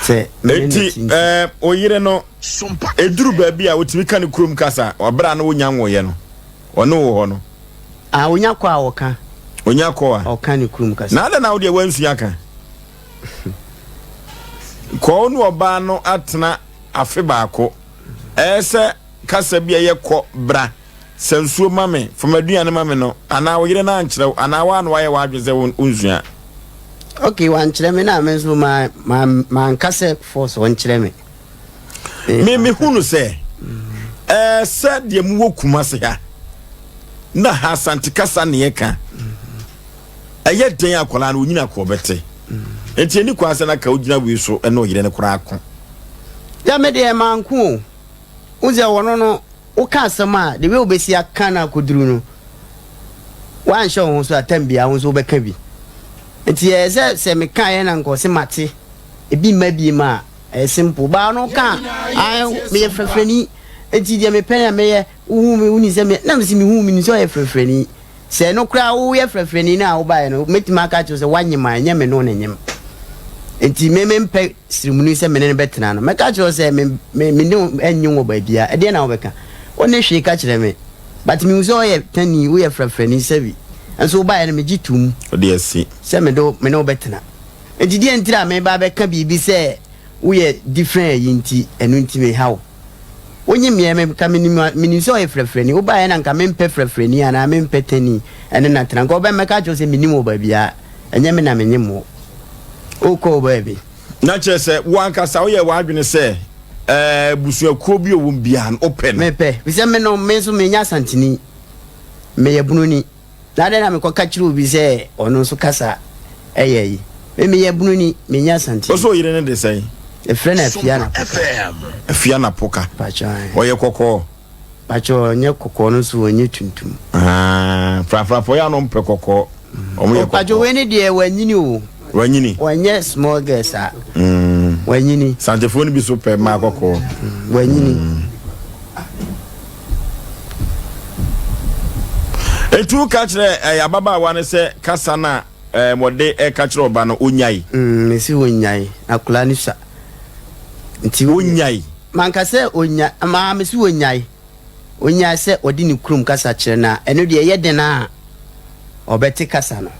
sɛ me ne no Enti te nti. ɛɛ oyere no Ɛduru baabi a, ɔtumi ka ne kurom kasa wɔ berɛ a na ɔnnya nwoeɛ no. Ɔne wo wɔ hɔ no. Ah, ɔnya kɔ a ɔka. Ɔnya kɔ a. Ɔka ne kurom kasa. Na adɛn na wo deɛ woansua ka? Kɔ wo ne ɔbaa no atena afe baako. Ɛyɛ sɛ kasa bi a ɛyɛ kɔ, bra. Sa nsuo ma me, fa m'aduane ma me no, anaa wo yere no ankyerɛ wo, anaa wo ara na woayɛ w'adwene sɛ wonsua? Ok, wankyerɛ me na me nso ma, ma, manka sɛ force ɔnkyerɛ me. Me, mehu no sɛ, ɛɛ sɛ deɛ mowɔ Kumase ha, na ha Asante kasa ne yɛka, ɛyɛ dɛn akwadaa no onyina kɔ ɔbɛte. Nti ɛni kwan sɛ na ka wogyina wei so ɛne ɔyere no koraa ko. Ya me deɛ manko o. Wo sɛ ɔno no Woka asɛm a, the way wobɛsi aka no akɔduru no, woanhyɛ wo ho so a, tam biara wo nso wobɛka bi. Nti ɛyɛ sɛ sɛ mekaeɛ na nka ɔse mate, ebi mma biem a, ɛyɛ simple. But ɔno ka a, ae, meyɛ frɛfrɛni, nti deɛ mepɛ na meyɛ, wohu me, wonim sɛ me, na mese mehu wo, menim sɛ ɔyɛ frɛfrɛni. Sɛ ɛno koraa woyɛ frɛfrɛni no a wobaeɛ no, mɛtumi aka akyerɛ wo sɛ woanyem a, ɛnyɛ me ne wo na ɛnyem. Nti me mempɛ sremuni sɛ me ne no bɛtena no, mɛka akyerɛ wo sɛ me me me ne wo ɛnnye wɔ baabiara. Ɛdeɛn na wobɛka? Wo ne hwee ka kyerɛ me. But mehu sɛ woyɛ tani, woyɛ frɛfrɛni sɛbi. Nso wobaeɛ no megye toom Wode asi. sɛ mede wo me ne wo bɛtena. Nti deɛn nti na meba abɛka biribi sɛ woyɛ different ayi nti ɛno nti meha wo? Wonye meɛ me nka menim menim sɛ ɔyɛ frɛfrɛni. Wobaeɛ na nka mempɛ frɛfrɛni anaa mempɛ tani ɛne no atena. Nka wobɛ mɛka akyerɛ wo sɛ menim wɔ baabiara. Ɛnyɛ me na menyem wo. Wokɔ wo baabi. Na kyerɛ sɛ wo ankasa woyɛɛ w'adwene sɛ ɛɛ abusuakuo bi a ɔwɔ mu biara no wopɛ no. Mepɛ. Firi sɛ me no, me nso menyɛ Asanteni. Meyɛ Bunoni. Na adɛn na mekɔka kyerɛ obi sɛ ɔno nso kasa yɛ ayi? Me meyɛ Bunoni, menyɛ Asanteni. Wo so wo yere no de sɛn? Yɛfrɛ no Afia Napoka. Afia Napoka. Pakyɛ ae. Ɔyɛ kɔkɔɔ? Pakyɛ ɔnyɛ kɔkɔɔ no nso ɔnyɛ tuntum. Ahaa, frafrafoɔ yɛ a na ɔmpɛ kɔkɔɔ. Ɔmo yɛ kɔkɔɔ. Pakyɛ wei ne deɛ wanyini o. Wanyini? Ɔnyɛ small girl saa. Wanyini. Santefoɔ no bi so pɛ mmaa kɔkɔɔ. Wanyini. Enti woka kyerɛ ɛɛ ababaawa no sɛ kasa no a ɛɛ wɔde ɛka kyerɛ ɔba no onyae? Mm, mesi onyae. Akwadaa no sua. Nti onyae. Manka sɛ onya, maa mesi onyae. Onyae sɛ ɔde ne kurom kasa kyerɛ no a, ɛno deɛ ɛyɛ den a ɔbɛte kasa no.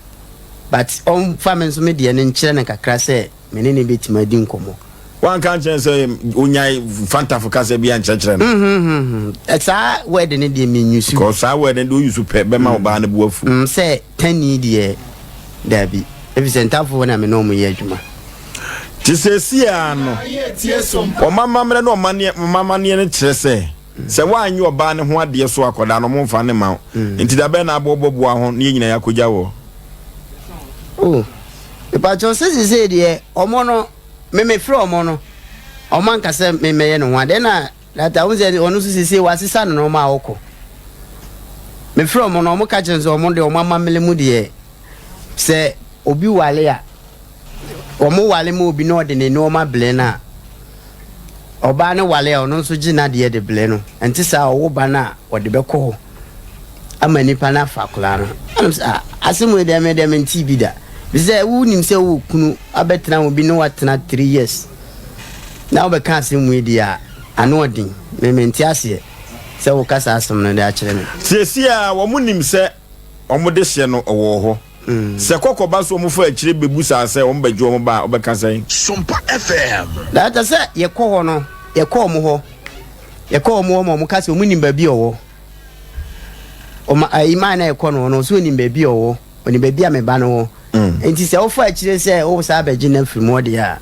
But ɔmfa me nso me deɛ no nkyerɛ no kakra sɛ me ne no bɛtumi adi nkɔmmɔ. Wanka ankyerɛ no sɛ onyae Fantafo kasa bi ankyerɛkyerɛ no? Saa word no deɛ me use. Because saa word no deɛ o use pɛ bɛma ɔbaa no bo afu. Sɛ tani deɛ daabi. Efisɛ Ntafoɔ na me ne wɔn yɛ adwuma. Nti seesei ara no, wɔn amammerɛ ne wɔn amanneɛ no kyerɛ sɛ, sɛ woanyɛ ɔbaa no ho adeɛ so akwadaa no, wɔmfa no mma wo. Nti da bɛn na abɔ wobɔboa ho na yɛn nyinaa yɛakɔgya woɔ? Oh, mepakyɛw sɛ seesei deɛ wɔn no, me mefrɛ wɔn no, wɔn anka sɛ memmɛyɛ ne ho adeɛ na data wohu sɛ ɔno nso seesei wasesa ne nneɛma a ɔkɔ. Mefrɛ wɔn no, wɔn ka kyerɛ sɛ wɔn deɛ wɔn amammerɛ mu deɛ sɛ obi wale a, wɔn wale ma obi na ɔde ne nneɛma blɛ no a, ɔbaa no wale a ɔno nso gye n'adeɛ de blɛ no. Ɛnte saa a ɔwo ba no a ɔde bɛkɔ hɔ ama nipa no afa akwadaa no. Ɛna sɛ ah, asɛm wei deɛ me deɛ mente bi da. Sɛ wonim sɛ wowɔ kunu abɛtena ho bi ne woatena 3 years na wobɛka asɛm wei deɛ a, ano ɔden. Me mente aseɛ sɛ woka saa asɛm no de akyerɛ me. Siesie a wɔn nim sɛ wɔn de hyɛ no ɔwɔ hɔ sɛ kɔkɔba so wɔn fa akyire bɛbu saa sɛ wɔn bɛgye wɔn ba a, wɔbɛka sɛn? Sompa FM. Data sɛ yɛkɔ hɔ no, yɛkɔ ɔmo hɔ, yɛkɔ ɔmo hɔ ma ɔmo ka sɛ ɔmo nim baabi a ɔwɔ. Ɔma ayi maa na yɛkɔ no no so onim baabi a ɔwɔ, onim baabi a me ba no wɔ. Nti sɛ wofa akyire sɛ wo saa bɛgye no afiri mu hɔ deɛ a,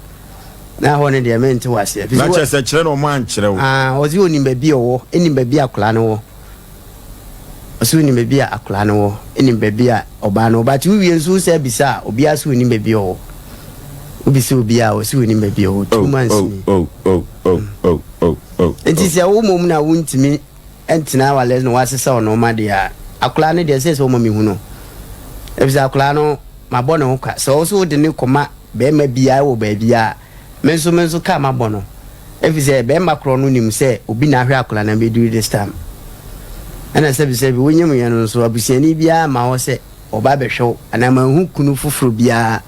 na hɔ no deɛ mente wo aseɛ. Na kyerɛ sɛ kyerɛ na wɔn ankyerɛ wo. Ah, ɔse onim baabi a ɔwɔ, ɛnim baabi a akwadaa no wɔ. Ɔse onim baabi a akwadaa no wɔ, ɛnim baabi a ɔbaa no wɔ. But wowie nso sɛ bisa a, obiara sɛ onim baabi a ɔwɔ. Wobisa obiara a, ɔse onim baabi a ɔwɔ. 2 months ni. Oh oh oh oh oh oh. Nti sɛ wo mmom na wontumi ntena awale na wasesa wo nɔɔma deɛ a, akwadaa no deɛ sɛ wɔma mehu no. Efisɛ akwadaa no mabɔ ne ho ka. Sɛ wo so wode ne kɔma bɛrima biara wɔ baabi a, me nso ka mabɔ no. Efisɛ bɛrima korɔ no nim sɛ obi na ahwɛ akwadaa no abɛduru this time. Ɛna sɛbisɛbi wonyam yɛ no nso, abusuani biara ma hɔ sɛ ɔba bɛhwɛ wo anaa manhu kunu foforɔ biara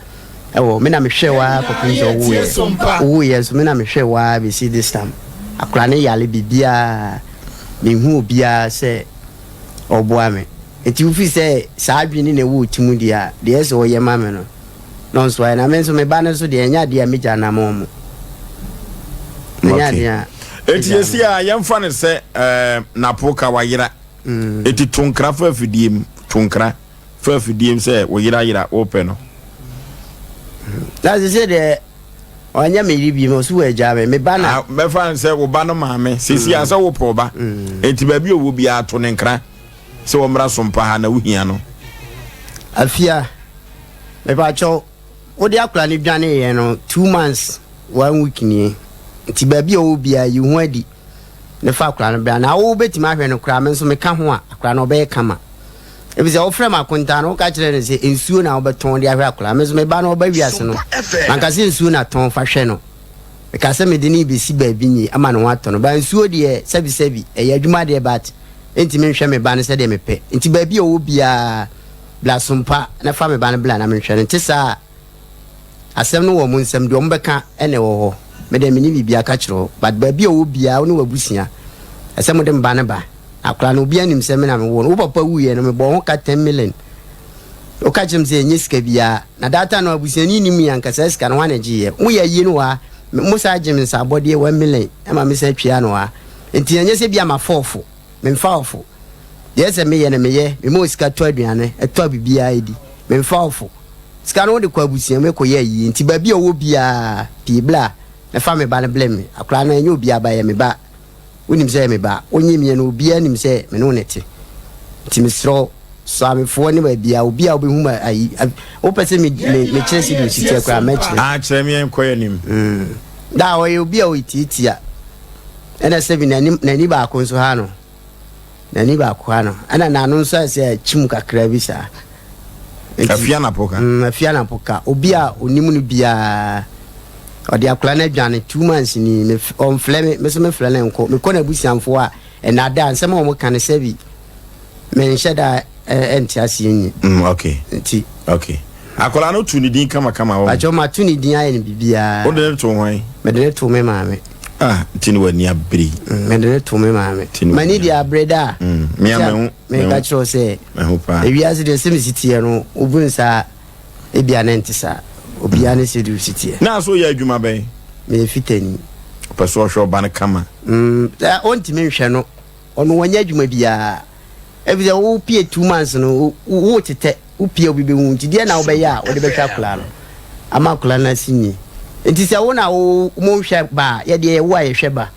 ɛwɔ me na mehwɛ waa kɔpem sɛ ɔwoyɛ. Ɔwoyɛ nso me na mehwɛ waa bɛsi this time. Akwadaa no yare biribiara, menhu obiara sɛ ɔboa me. Nti wofi sɛ saa adwene na ɛwɔ wo ti mu deɛ a, deɛ ɛsɛ ɔyɛ ma me no na ɔnso ayɛ. Na me nso me ba no nso deɛ, ɛnyɛ adeɛ a megya nam ɔmo. Ɛnyɛ adeɛ a Eti esi a yɛmfa no sɛ napo ka wayera. Eti to nkra fa afidie mu, to nkra fa afidie mu sɛ wo yera yera wopɛ no. Na sɛ deɛ ɔnyɛ me yere bi ma ɔso wɔ agya me ba na. Ah, bɛfa no sɛ wo ba no maame sisi a sɛ wopɛ ɔba. Eti baabi a ɔwɔ biara to ne nkra sɛ wɔmmra Sompa ha na wohia no. Afia, mepakyɛw, wode akwadaa no dwaneeɛ no 2 months 1 week nie. Nti baabi a ɔwɔ biara yi ho adi ne fa akwadaa no bra. Na wo bɛtumi ahwɛ no koraa, me nso meka ho a, akwadaa no ɔbɛyɛ kama. Ebi sɛ wofrɛ me akontaa no, woka kyerɛ no sɛ nsuo na wobɛtɔn de ahwɛ akwadaa. Me nso me ba no ɔba wiase no, manka sɛ nsuo na tɔn fa hwɛ no. Meka sɛ mede ne bɛsi baabi nyi ama ne ho atɔ no. Ba nsuo deɛ, sɛbisɛbi, ɛyɛ adwuma deɛ, but ntumi nhwɛ me ba no sɛdeɛ mepɛ. Nti baabi a ɔwɔ biara, bla Sompa na fa me ba no bla na menhwɛ no. Nte saa a, asɛm no wɔ mo nsɛm, deɛ ɔmo bɛka ɛna ɛwɔ hɔ. Me deɛ menni biribi aka kyerɛ wo, but baabi a ɔwɔ biara, wo ne w'abusua, ɛsɛ mode me ba no ba. Akwadaa no obiara nim sɛ me na mewoo no. Wo papa wuiɛ no, mebɔɔ ho ka 10 million. Woka kyerɛ me sɛ ɛnyɛ sika biara. Na data no abusuani nim yɛ anka saa sika no hwan na ɛgyeeɛ? Moyɛ ayie no wɔ ha, mo saa gye me nsa abɔdeɛ 1 million ɛma me san twia no wɔ ha. Nti ɛnyɛ sɛ bi a mafɔɔfo, memfa ɔfo. Deɛ sɛ meyɛ no meyɛ, mema wo sika tɔ aduane, ɛtɔ biribiara di. Memfa ɔfo. Sika no wode kɔ abusua mu ɛkɔyɛ ayie. Nti baabi a ɔwɔ biara, pii bla na fa me ba no blɛ me. Akwadaa no ɛnyɛ obiara ba, ɛyɛ me ba. Wonim sɛ ɛyɛ me ba. Wonyim yɛ no, obiara nim sɛ me ne wo ne te. Nti mesrɛ wo, Soamefoɔ ne baabiara, obiara a wobɛhu ma ayi, wopɛ sɛ me me mekyerɛ sɛdeɛ ɔsi teɛ koraa mɛkyerɛ. Ah, kyerɛ me yɛn kɔ yɛn anim. Da ɔyɛ obi a ɔyɛ tiatia. Ɛna sɛbi n'ani baako nso ha no. N'ani baako ha no. Ɛna n'ano nso ayɛ sɛ akyim kakra bi saa. Afia Napoka. Afia Napoka. Obi a onim no biara, ɔde akwadaa no adwane 2 months ni. Ɔmfrɛ me, me nso mefrɛ no nkɔ. Mekɔ n'abusuafoɔ a, ɛnada nsɛm a wɔn ka no sɛbi menhyɛ da ɛnte aseɛ nyi. Okay. Nti. Okay. Akwadaa no tu ne din kamakama wɔ. Bàtchɛ ɔma to ne din ayɛ no biribiara. Wode ne to hwan? Mede ne to me maame. Ah, nti ne w'ani abere. Mede ne to me maame. M'ani di abere da. Mea mehu. Meka kyerɛ wo sɛ Mehu paa. Ewiase deɛ sɛ mesi teɛ no, wobu nsa ebia ne nte saa. Obiara ne sɛ de osi teɛ. Na so yɛ adwuma bɛn? Meyɛ fitani. Ɔpɛ sɛ ɔhwɛ ɔba no kama. Ɔntumi nhwɛ no. Ɔno wɔnyɛ adwuma biara. Efisɛ wopie 2 months no, wo tetɛ, wopie obi bɛhu nti deɛ na wobɛyɛ a wode bɛhwɛ akwadaa no ama akwadaa no ase nyi. Nti sɛ wo na wo monhwɛ ba a, yɛdeɛ yɛwo a yɛhwɛ ba.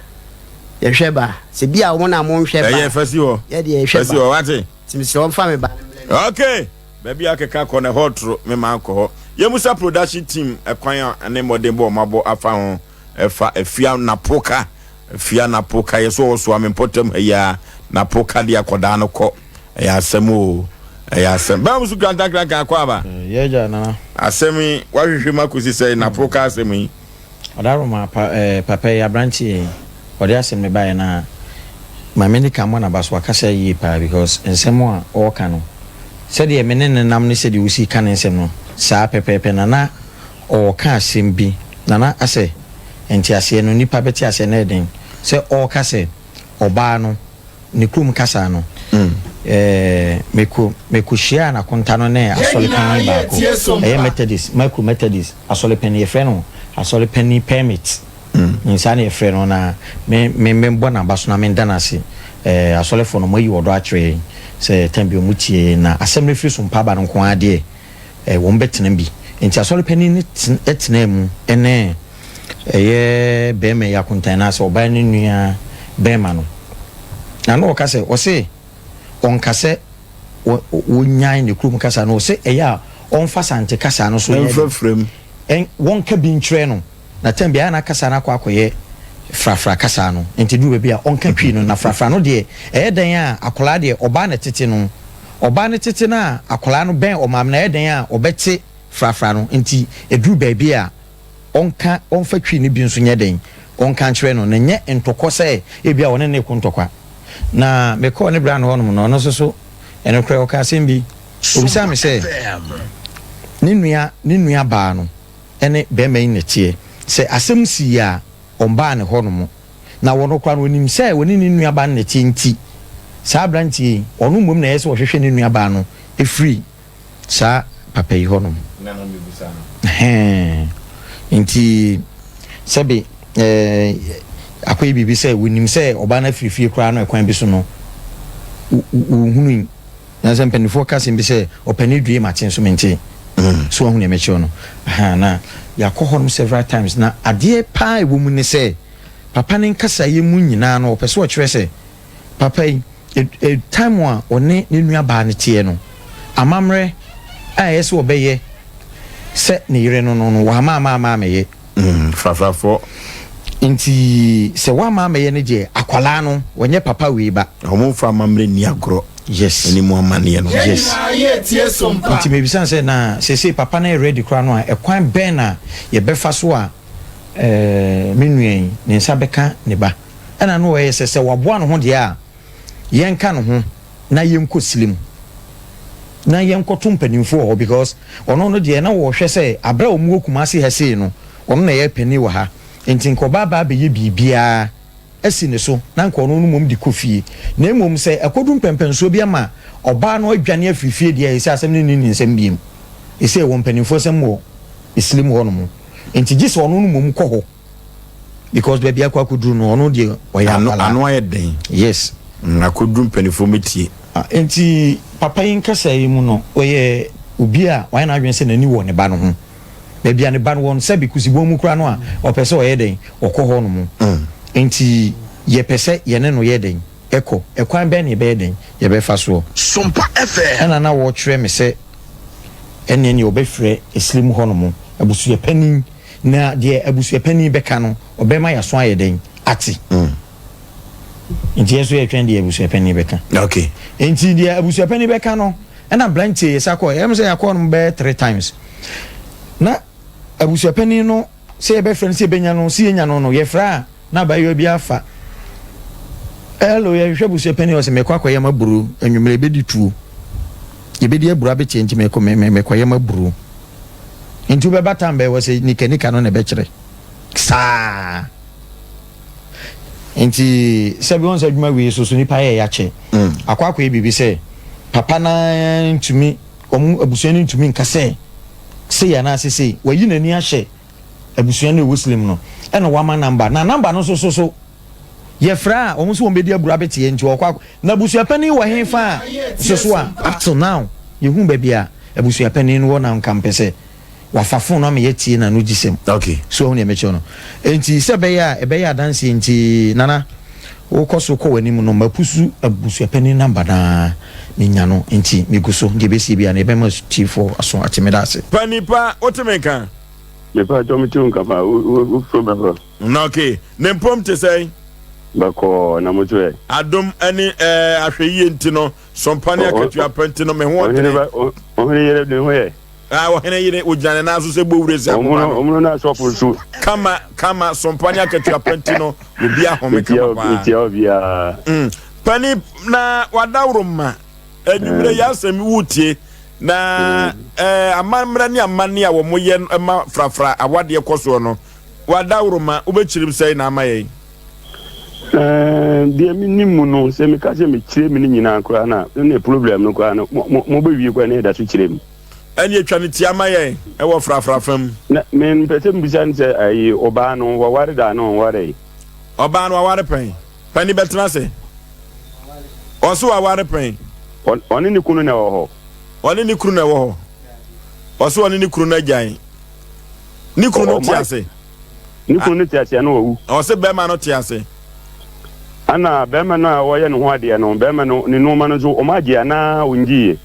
Yɛhwɛ ba. Sɛ bi a wo na monhwɛ ba. Ɛyɛ fasi hɔ. Yɛdeɛ yɛhwɛ ba. Fasi hɔ wate. Nti mesrɛ wɔmfa me ba no mmerɛ. Okay. Baabi a keka kɔ no ɛhɔ toro me maa nkɔ hɔ. Yɛmusa production team ɛkwan a ne mmɔden bɔ ɔmo abɔ afa ho ɛfa Afia Napoka. Afia Napoka yɛ so ɔwɔ me mpɔtam ha yi a Napoka de akɔdaa no kɔ. Ɛyɛ asɛm o. Ɛyɛ asɛm. Bɛn so krantankrankan akɔ aba. Yɛgya nana. Asɛm yi wahwehwɛ mu akɔsi sɛ Napoka asɛm yi. Ɔdaroma pa papa yi, aberanteɛ yi, ɔde asɛm no baeɛ na maame ne ka mmɔ n'aba so, wakasa yie paa because nsɛm a ɔreka no. Sɛdeɛ me ne no nam ne sɛdeɛ ɔsi ka ne nsɛm no, saa pɛpɛɛpɛ na na ɔreka asɛm bi, na na asɛ nteaseɛ no, nnipa bɛte aseɛ na ɛyɛ den sɛ ɔreka sɛ ɔbaa no ne kurom kasa no. Ɛɛ, mekɔ, mekɔhyiaa n'akonta no ne Yɛn asɔre nyinaa panin yɛ baako, tie ɛyɛ sompa. Methodist, Mako Methodist asɔre panin, yɛfrɛ no asɔre panin Permit. Saa na yɛfrɛ no, na me, me, mebɔ n'aba so na meda no ase. Ɛɛ, asɔrefoɔ no, wɔayi ɔdɔ akyerɛ yɛn sɛ tam bi wɔtie yɛn, na asɛm no firi so mpa aba no nko ara deɛ, ɛɛ, wɔbɛtena bi. Enti asɔre panin no ten, tenaa mu ne ɛyɛ barima yi akontan, anaasɛ ɔbaa no nua barima no. Na na ɔka sɛ, ɔse ɔnka sɛ wɔ, wɔnyae ne kurom kasa no, ɔse ɛyɛ a ɔmfa Sante kasa no so nyɛ Ɛmfa frɛ mu. Ɛn, wɔnka bi nkyerɛ no. Na tɛm biara na kasa no akɔ akɔyɛ frafra kasa no, nti duru baabi a ɔnka Twi no, na frafra no deɛ ɛyɛ dɛn a akwadaa deɛ ɔbaa na ɛtete no, ɔbaa no tete no a akwadaa no bɛn ɔmaame no ɛyɛ dɛn a ɔbɛte frafra no, nti ɛduru baabi a ɔnka ɔnfa Twi no bi nso nyɛ dɛn ɔnka nkyerɛ no, na nyɛ ntɔkɔ sɛ ebia ɔne no reko ntɔkwa. Na mekɔɔ ne bra no hɔnom no, ɔno nso so ɛnokorɛ ɔkaa asɛm bi, ɔbisaa me sɛ ne nua ne nua baa no, ne barima yi na ɛteɛ. Sɛ asɛm sii a, ɔmbaa ne hɔ nom. Na wɔno koraa no, ɔnim sɛ ɔne ne nuabaa no na ɛteɛ nti, saa aberanteɛ yi, ɔno mmom na ɛyɛ sɛ ɔhwehwɛ ne nuabaa no firi saa papa yi hɔ nom. Ɛhɛɛ. Nti, sɛbe, ɛɛ, akɔyɛ biribi sɛ wɔnim sɛ ɔbaa no afiri fie koraa no ɛkwan bi so no, wɔnhunui. Nanso mpanimfoɔ ka asɛm bi sɛ, Ɔpanin due mate nso mente. So wahu nea mekyerɛ no? Ahaa, na yɛakɔ hɔnom several times, na adeɛ paa a ɛwɔ mu ne sɛ, papa no nkasaeɛ mu nyinaa no, ɔpɛ sɛ ɔkyerɛ sɛ, papa yi, time a ɔne ne nuabaa no teɛ no, amammerɛ a ɛyɛ sɛ ɔbɛyɛ sɛ ne yere no no, wamma amma amma ammɛyɛ. Frafrafoɔ. Nti sɛ wamma ammɛyɛ no deɛ, akwadaa no, ɔnyɛ papa wei ba. Wɔn mfa amammerɛ nni agorɔ. Yes. Ɛne mu amanneɛ no. Yɛn Yes. nyinaa yɛ tie sompa. Nti mebisa no sɛ, na seesei papa no yɛ ready koraa no a, ɛkwan bɛn na yɛbɛfa so a eh, me nua yi, ne nsa bɛka ne ba? Ɛna na ɔyɛ sɛ, sɛ waboa ne ho deɛ a, yɛnka ne ho na yɛnkɔ slim na yɛnkɔto mpanimfoɔ wɔ hɔ because ɔno no deɛ na wɔhwɛ sɛ aberɛ a wɔn wɔ Kumasi ha sei no, ɔno na ɛyɛ panin wɔ ha, nti nka ɔba aba abɛyɛ biribiara asi ne so na anka ɔno no mmom de kɔ fie, na mmom sɛ ɛkɔdu mpɛnpɛnsoɔ bi ama ɔbaa no adwane afiri fie deɛ a, ɛsɛ asɛm no nni ne nsam bio. Ɛsɛ ɛwɔ mpanimfoɔ nsam wɔ Islim hɔ nom, nti gye sɛ ɔno no mmom kɔ hɔ because baabi akɔ akɔduru no ɔno deɛ ɔyɛ Ano, akwadaa. ano ayɛ den. Yes. Akɔduru mpanimfoɔ mɛtie. Ah, nti papa yi nkasa yi mu no, ɔyɛ obi a wayɛ n'adwene sɛ n'ani wɔ ne ba no ho. Baabi a ne ba no wɔ no, sɛbe kusibɔn mu koraa no a, ɔpɛ sɛ ɔyɛ dɛn? Ɔkɔ hɔ nom. Enti yɛpɛ sɛ yɛne no yɛ dɛn? Ɛkɔ. Ɛkwan bɛn na yɛbɛyɛ dɛn? Yɛbɛfa soɔ. Sompa FM. Ɛna na wɔkyerɛ me sɛ ɛnneɛ neɛ ɔbɛfrɛ Eslim hɔ nom abusuapanin, na deɛ abusuapanin bɛka no, ɔbɛma yɛaso ayɛ dɛn? Ate. Nti yɛn nso yɛtwɛn deɛ abusuapanin bɛka. Okay. Nti deɛ abusuapanin bɛka no, ɛna aberanteɛ yɛsa kɔɔ, ɛyɛ me sɛ yɛakɔ nom bɛyɛ three times. Na abusuapanin no sɛ yɛbɛfrɛ no sɛ yɛbɛnya no sɛ yɛnya no no yɛfrɛ a na abayewa bi afa. Hello, yɛhwehwɛ abusuapanin ɔsɛ mekɔ akɔyɛ ma buro anwummerɛ yɛbɛdi tuo. Yɛbɛdi aburo abɛkyɛ nti mekɔ me me mekɔyɛ ma buro. Nti wobɛba tam bɛyɛ wɔ sɛ nika nika no na ɛbɛkyerɛ. Saa. Nti sɛbi wɔn sɛ adwuma wei so so nipa yɛ yakyɛ. Akɔ akɔyɛ biribi sɛ papa no ara ntumi wɔn abusua no ntumi nka sɛ sei anaasɛ sei. Wayi n'ani ahyɛ abusua no a ɛwɔ Slim no ɛna wama namba na namba no nso so so yɛfrɛ a wɔn nso wɔn bɛdi aburo abeteɛ nti wɔkɔ akɔ na abusuapanin wɔ he fa a nso so a up till now yɛhu baabi a abusuapanin no wɔ na nka mpɛ sɛ Wafa phone no ama yɛatie n'anogyesɛm. Okay. So wahu nea mekyerɛ no? Enti sɛ ɛbɛyɛ a ɛbɛyɛ adanseɛ nti, Nana, wokɔ so kɔ w'anim no, mapusu abusuapanin number no ara, menya no, enti megu so. Deɛ ɛbɛsie biara no, yɛbɛma atiefoɔ aso ate. Meda ase. Panin pa, wote me nka? Mepaatɔ mete wo nka paa, wo fro bɛfrɛ. Na okay, ne mpom te sɛn? Bɛkɔɔ, na mo nso ɛ? Adom ne eh, ahwɛyie nti no, sompa ne akatua pa nti no, me ho ɔdene. Ɔhene yere ne ho yɛ? Ah, ɔhene yere, ogyina ne nan so sɛ bowure sɛ akoma no. Ɔmono no asɔfo nso. Kama, kama, sompa ne akatua pa nti no, obi ahome kama paa. Metia obiara. Pani, na wadaworo ma. Anwummerɛ yi asɛm wotie. Na ɛɛ amammerɛ ne amanne a wɔyɛ ma frafra awadeɛ kɔ soɔ no, w'adaworoma, wobɛkyerem sɛn na ama yɛn? Ɛɛ, deɛ menim mu no, sɛ meka sɛ mekyerɛ mu no nyinaa koraa na ne problem no koraa no, mobɛwie koraa na ɛda so kyerɛ mu. Ɛne atwa no tia ma yɛn ɛwɔ frafra fam. Na mempɛ sɛ mbisa no sɛ ayi ɔbaa no waware da na ɔnwaree. Ɔbaa no waware pɛn. Pani bɛtena ase. Ɔso waware pɛn. Ɔne ne kunu na ɛwɔ hɔ. Ɔne ne kunu na ɛwɔ hɔ. Ɔso ɔne ne kunu no agyae. Ne kunu no te ase. Ne kunu no te ase ana wawu? Ɔse bɛrima no te ase. Ana bɛrima no a ɔyɛ ne ho adeɛ no, bɛrima no ne nnoɔma no nso wɔn agye anaa ɔngyeeɛ?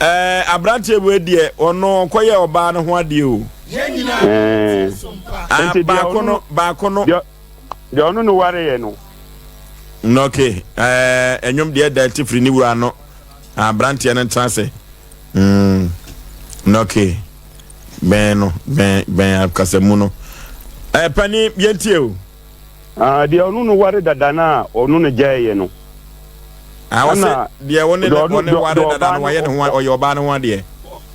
Ɛɛ aberanteɛ wei deɛ ɔno ɔnkɔyɛ ɔbaa no ho adeɛ o. Ɛɛ. Ah, baako no baako no. Deɛ ɔno no wareɛ no. Ok, ɛɛ ɛnwom deɛ da ti firi ne wura no. Aberanteɛ no ntena ase. Mm. Ok. Bɛn no, bɛn bɛn akasamu no. Ɛɛ panin yɛntie o. Ah, deɛ ɔno no ware dada no a ɔno no gyaeɛ no. Ah, ɔse deɛ ɔne ɔne ware dada no wayɛ ne ho ɔyɛ ɔbaa no ho adeɛ.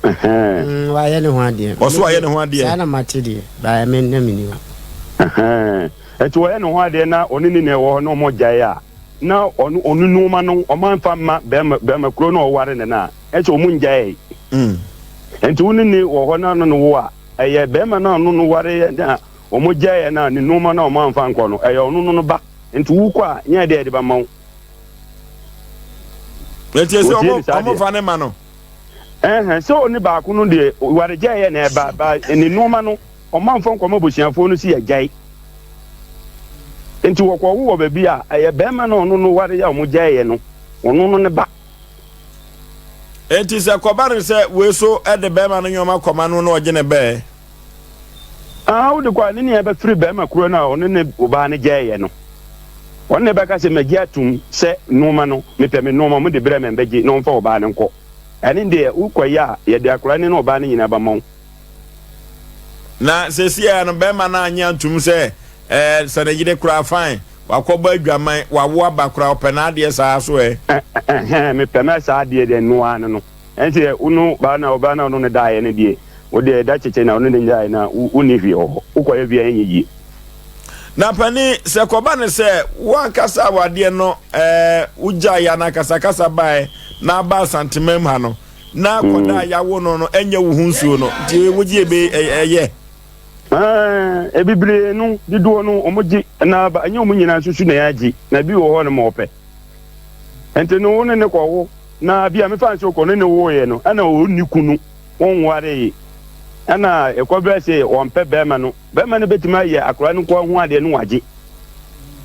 Mm, wayɛ ne ho adeɛ. Ɔso wayɛ ne ho adeɛ. Saa na mate deɛ, baayɛ me na menni hɔ. Ɛnti wɔyɛ ne ho adeɛ na ɔne ne na ɛwɔ hɔ na ɔmo gyae a, na ɔno ɔno nneɛma no ɔmo amfa mma bɛrima bɛrima kuro na ɔware ne no a, ɛsɛ ɔmo ngyae. Ɛnti wo ne ne wɔ hɔ na ɔno ne wo a, ɛyɛ bɛrima no a ɔno no ware yɛ na ɔmo gyaeɛ no a ne nneɛma no a ɔmo amfa ankɔ no, ɛyɛ ɔno no no ba. Nti wokɔ a, nyɛ dɛ yɛde bɛma wo. Nti ɛsɛ ɔmo ɔmo fa ne ma no. Ɛhɛn, sɛ ɔne baako no deɛ ware gyaeɛ na ɛba ba ne nneɛma no ɔmo amfa nkɔma abusuafoɔ no si yɛgyae. Nti wɔkɔwo wɔ baabi a ɛyɛ bɛrima no ɔno no ware a ɔmo gyaeɛ no, ɔno no ne ba. Enti sɛ kɔba no sɛ wei so de bɛrima no nneɛma kɔma no na ɔgye ne bɛɛ. Ah, wode kɔ a, ne nea ɛbɛfiri bɛrima koro no a ɔne ne ɔbaa no gyaeɛ no. Ɔno na ɛbɛka sɛ, Magye atom sɛ nnoɔma no, mepɛ me nnoɔma, mode brɛ me a, mɛgye, na ɔmfa ɔbaa no nkɔ. Ɛno deɛ, wokɔyɛ a, yɛde akwadaa no ne ɔbaa no nyinaa bɛma wo. Na seesei ara no, bɛrima no annye antom sɛ, ɛɛ, sɛ ne yere koraa, fine, wakɔbɔ adwaman, wawo aba koraa, ɔpɛ n'adeɛ saa so ɛ? Ɛhɛn, mepɛ mɛ saa adeɛ deɛ, ɛno ara ne no. Ɛnti wo no baa na ɔbaa na ɔno ne daeɛ no deɛ, wo deɛ ɛda kyekye na ɔno ne nyaeɛ na wo nni hwee wɔ hɔ. Wo kɔyɛ hwee a ɛnyɛ yie. Na panin, sɛ kɔba no sɛ wo ankasa awadeɛ no ɛɛ wo gyaeɛ anaa akasakasa baeɛ na aba Asantemam ha no, na akwadaa a yawo no no ɛnyɛ wo ho nsuo no, nti wogye ebe ɛyɛ? Ɛɛ, ebibire no dodoɔ no wɔn gye na ba ɛnyɛ wɔn nyinaa nso so na yɛagye na ebi wɔ hɔ no ma ɔpɛ. Nti no wo ne ne kɔwo na bi a mefa nso kɔ ne ne woeɛ no ɛna ɔnni kunu wɔnwaree ɛna ɛkɔbrɛ sɛ wɔmpɛ bɛrima no bɛrima no bɛtumi ayɛ akwadaa no nkoa ho adeɛ no wagye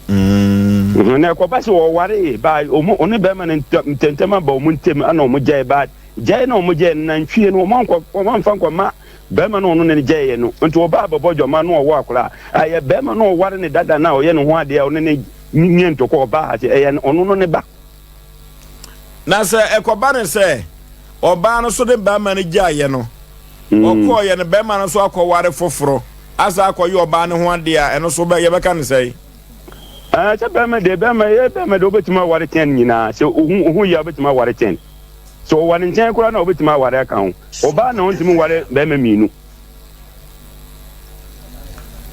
mm. Na ɛkɔba sɛ wɔwaree ba ɔne bɛrima no ntɛntɛm aba wɔn ntɛm ɛna wɔn gyae ba gyae na wɔn gyae no nantwie no wɔn ankɔ wɔn amfa nkɔma bɛrima no ɔno ne no gyaeɛ no nti ɔbaa bɛbɔ dwama no ɔwɔ akwadaa ayɛ bɛrima no ɔware ne dada no a ɔyɛ ne ho adeɛ a ɔne ne nyɛ ntɔkwa ɔbaa ha sɛ ɛyɛ ɔno no ne ba. Na sɛ ɛkɔba no sɛ ɔbaa no so de barima no gyaeɛ no, ɔkɔɔeɛ no barima no so akɔware foforɔ asa akɔyɛ ɔbaa no ho adeɛ a, ɛno so yɛbɛka no sɛn? Ɛɛ sɛ bɛrima deɛ bɛrima yɛ bɛrima deɛ wobɛtumi aware kyɛn nyinaa sɛ ohu ohu yɛ wobɛtumi aware kyɛn sɛ ɔware nkyɛn koraa na wobɛtumi aware aka ho ɔbaa na ɔntumi nware bɛrima mmienu.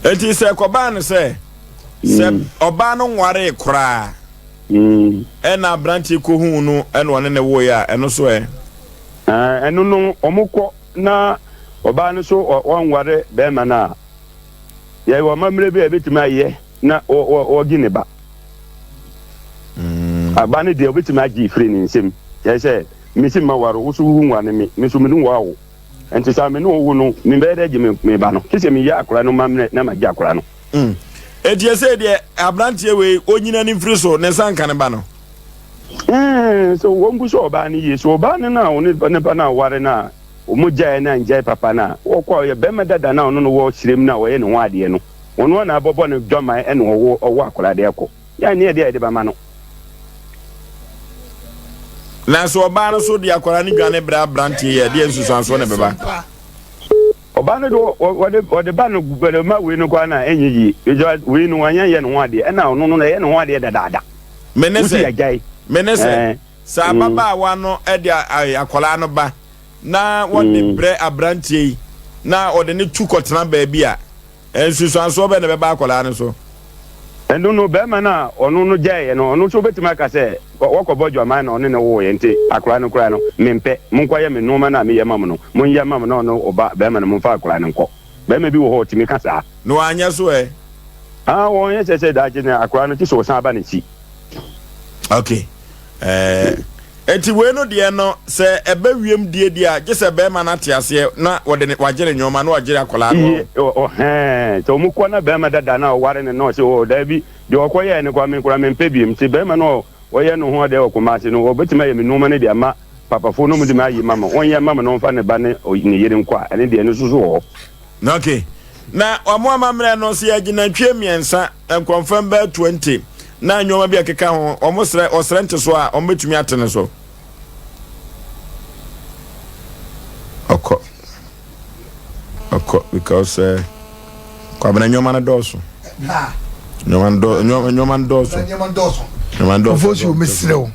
Enti sɛ ɛkɔbaa no sɛ sɛ ɔbaa no nwaree koraa ɛna aberanteɛ kɔhuu no ɛna ɔne ne woeɛ a, ɛno so ɛ? Ɛno no wɔkɔ na ɔbaa no so ɔnware bɛrima no a, yɛwɔ amammerɛ bi a yɛbɛtumi ayɛ na ɔgye ne ba. Aba no deɛ ɔbɛtumi agye firi ne nsam. Kyerɛ sɛ mesi mma ware wo so wo nware me, me so me ne wo awo. Nti saa me ne wo wo no, mebɛyɛ dɛ gye me ba no. Kye sɛ meyɛ akwadaa no mammerɛ na magye akwadaa no. Mm. Enti ɛsei deɛ aberanteɛ wei ɔnyina ne mfiri so ne nsa nka ne ba no. Ɛɛ sɛ wɔn bu sɛ ɔbaa no yie sɛ ɔbaa no na ɔne ne ba no aware no a wɔn gyae no angyae papa no a wɔkɔ a ɔyɛ bɛrima dada no a ɔno no wɔ serem no a ɔyɛ ne ho adeɛ no ɔno na abɔbɔ no dwaman ɛna ɔwɔ ɔwɔ akwadaa de akɔ yɛ anyɛ deɛ yɛde bɛma no. Na sɛ ɔbaa no so de akwadaa no dwane brɛ aberanteɛ yi a ɛdeɛ nsusuansoɔ na ɛbɛba? Ɔbaa no de wɔde wɔde ba no wɔde ma wei no koraa na ɛnyɛ yie because wei no wanyɛ yɛ ne ho adeɛ ɛna ɔno no ɛyɛ ne ho adeɛ dadaada. Me ne sɛ me ne sɛ sɛ ababaawa no de akwadaa no ba. na wɔde brɛ aberanteɛ yi na ɔde ne tu kɔtena baabi a, nsunsuansoɔ bɛn na ɛbɛba akwadaa no so? Ɛno no, barima no a ɔno no gyaeɛ no, ɔno nso wobɛtumi aka sɛ, Wɔkɔbɔ adwaman na ɔne no woeɛ nti akwadaa no koraa no, mempɛ. Monkɔyɛ me nnoɔma no a meyɛ ma mo no, monyɛ mma me na ɔno ɔba barima no momfa akwadaa no nkɔ. Barima bi wɔ hɔ a ɔtumi ka saa. Na wanyɛ so ɛ? Ah, wɔnyɛ sɛ sɛ daakye no akwadaa no gye sɛ ɔsan ba n'akyi. Okay. Eh, enti wei no deɛ no, sɛ ɛbɛ wiem die deɛ a, gye sɛ bɛrima no ate aseɛ na wɔde ne wagye ne nneɛma na wagye akwadaa no. Iye, ɔhɛn, sɛ wɔn kɔ na bɛrima dada na ɔware no na ɔsɛ ɔ daabi, deɛ ɔkɔ yɛɛ no koraa me koraa mempɛ biem, nti bɛrima no ɔyɛ no ho adeɛ wɔ Kumasi no, ɔbɛtumi ayɛ me nneɛma no de ama papafoɔ no wɔn de me ayi ma me, ɔnyɛ ma me na ɔmfa ne ba ne ne yere nkɔ a, ɛne deɛ ɛno nso so wɔ hɔ. Okay. Na wɔn amammerɛ no, sɛ yɛgye nantwie mmiɛnsa, nkurɔmfam bɛyɛ 20, na nneɛma bi a ɛkeka ho, wɔn srɛ, ɔsrɛ nte so a, wɔn bɛtumi ate ne so. Ɔkɔ. Ɔkɔ because uh, Kwabena nneɛma no dɔɔso. Nneɛma no dɔɔso. Nneɛma no dɔɔso. Nneɛma no dɔɔso. Nneɛma no dɔɔso.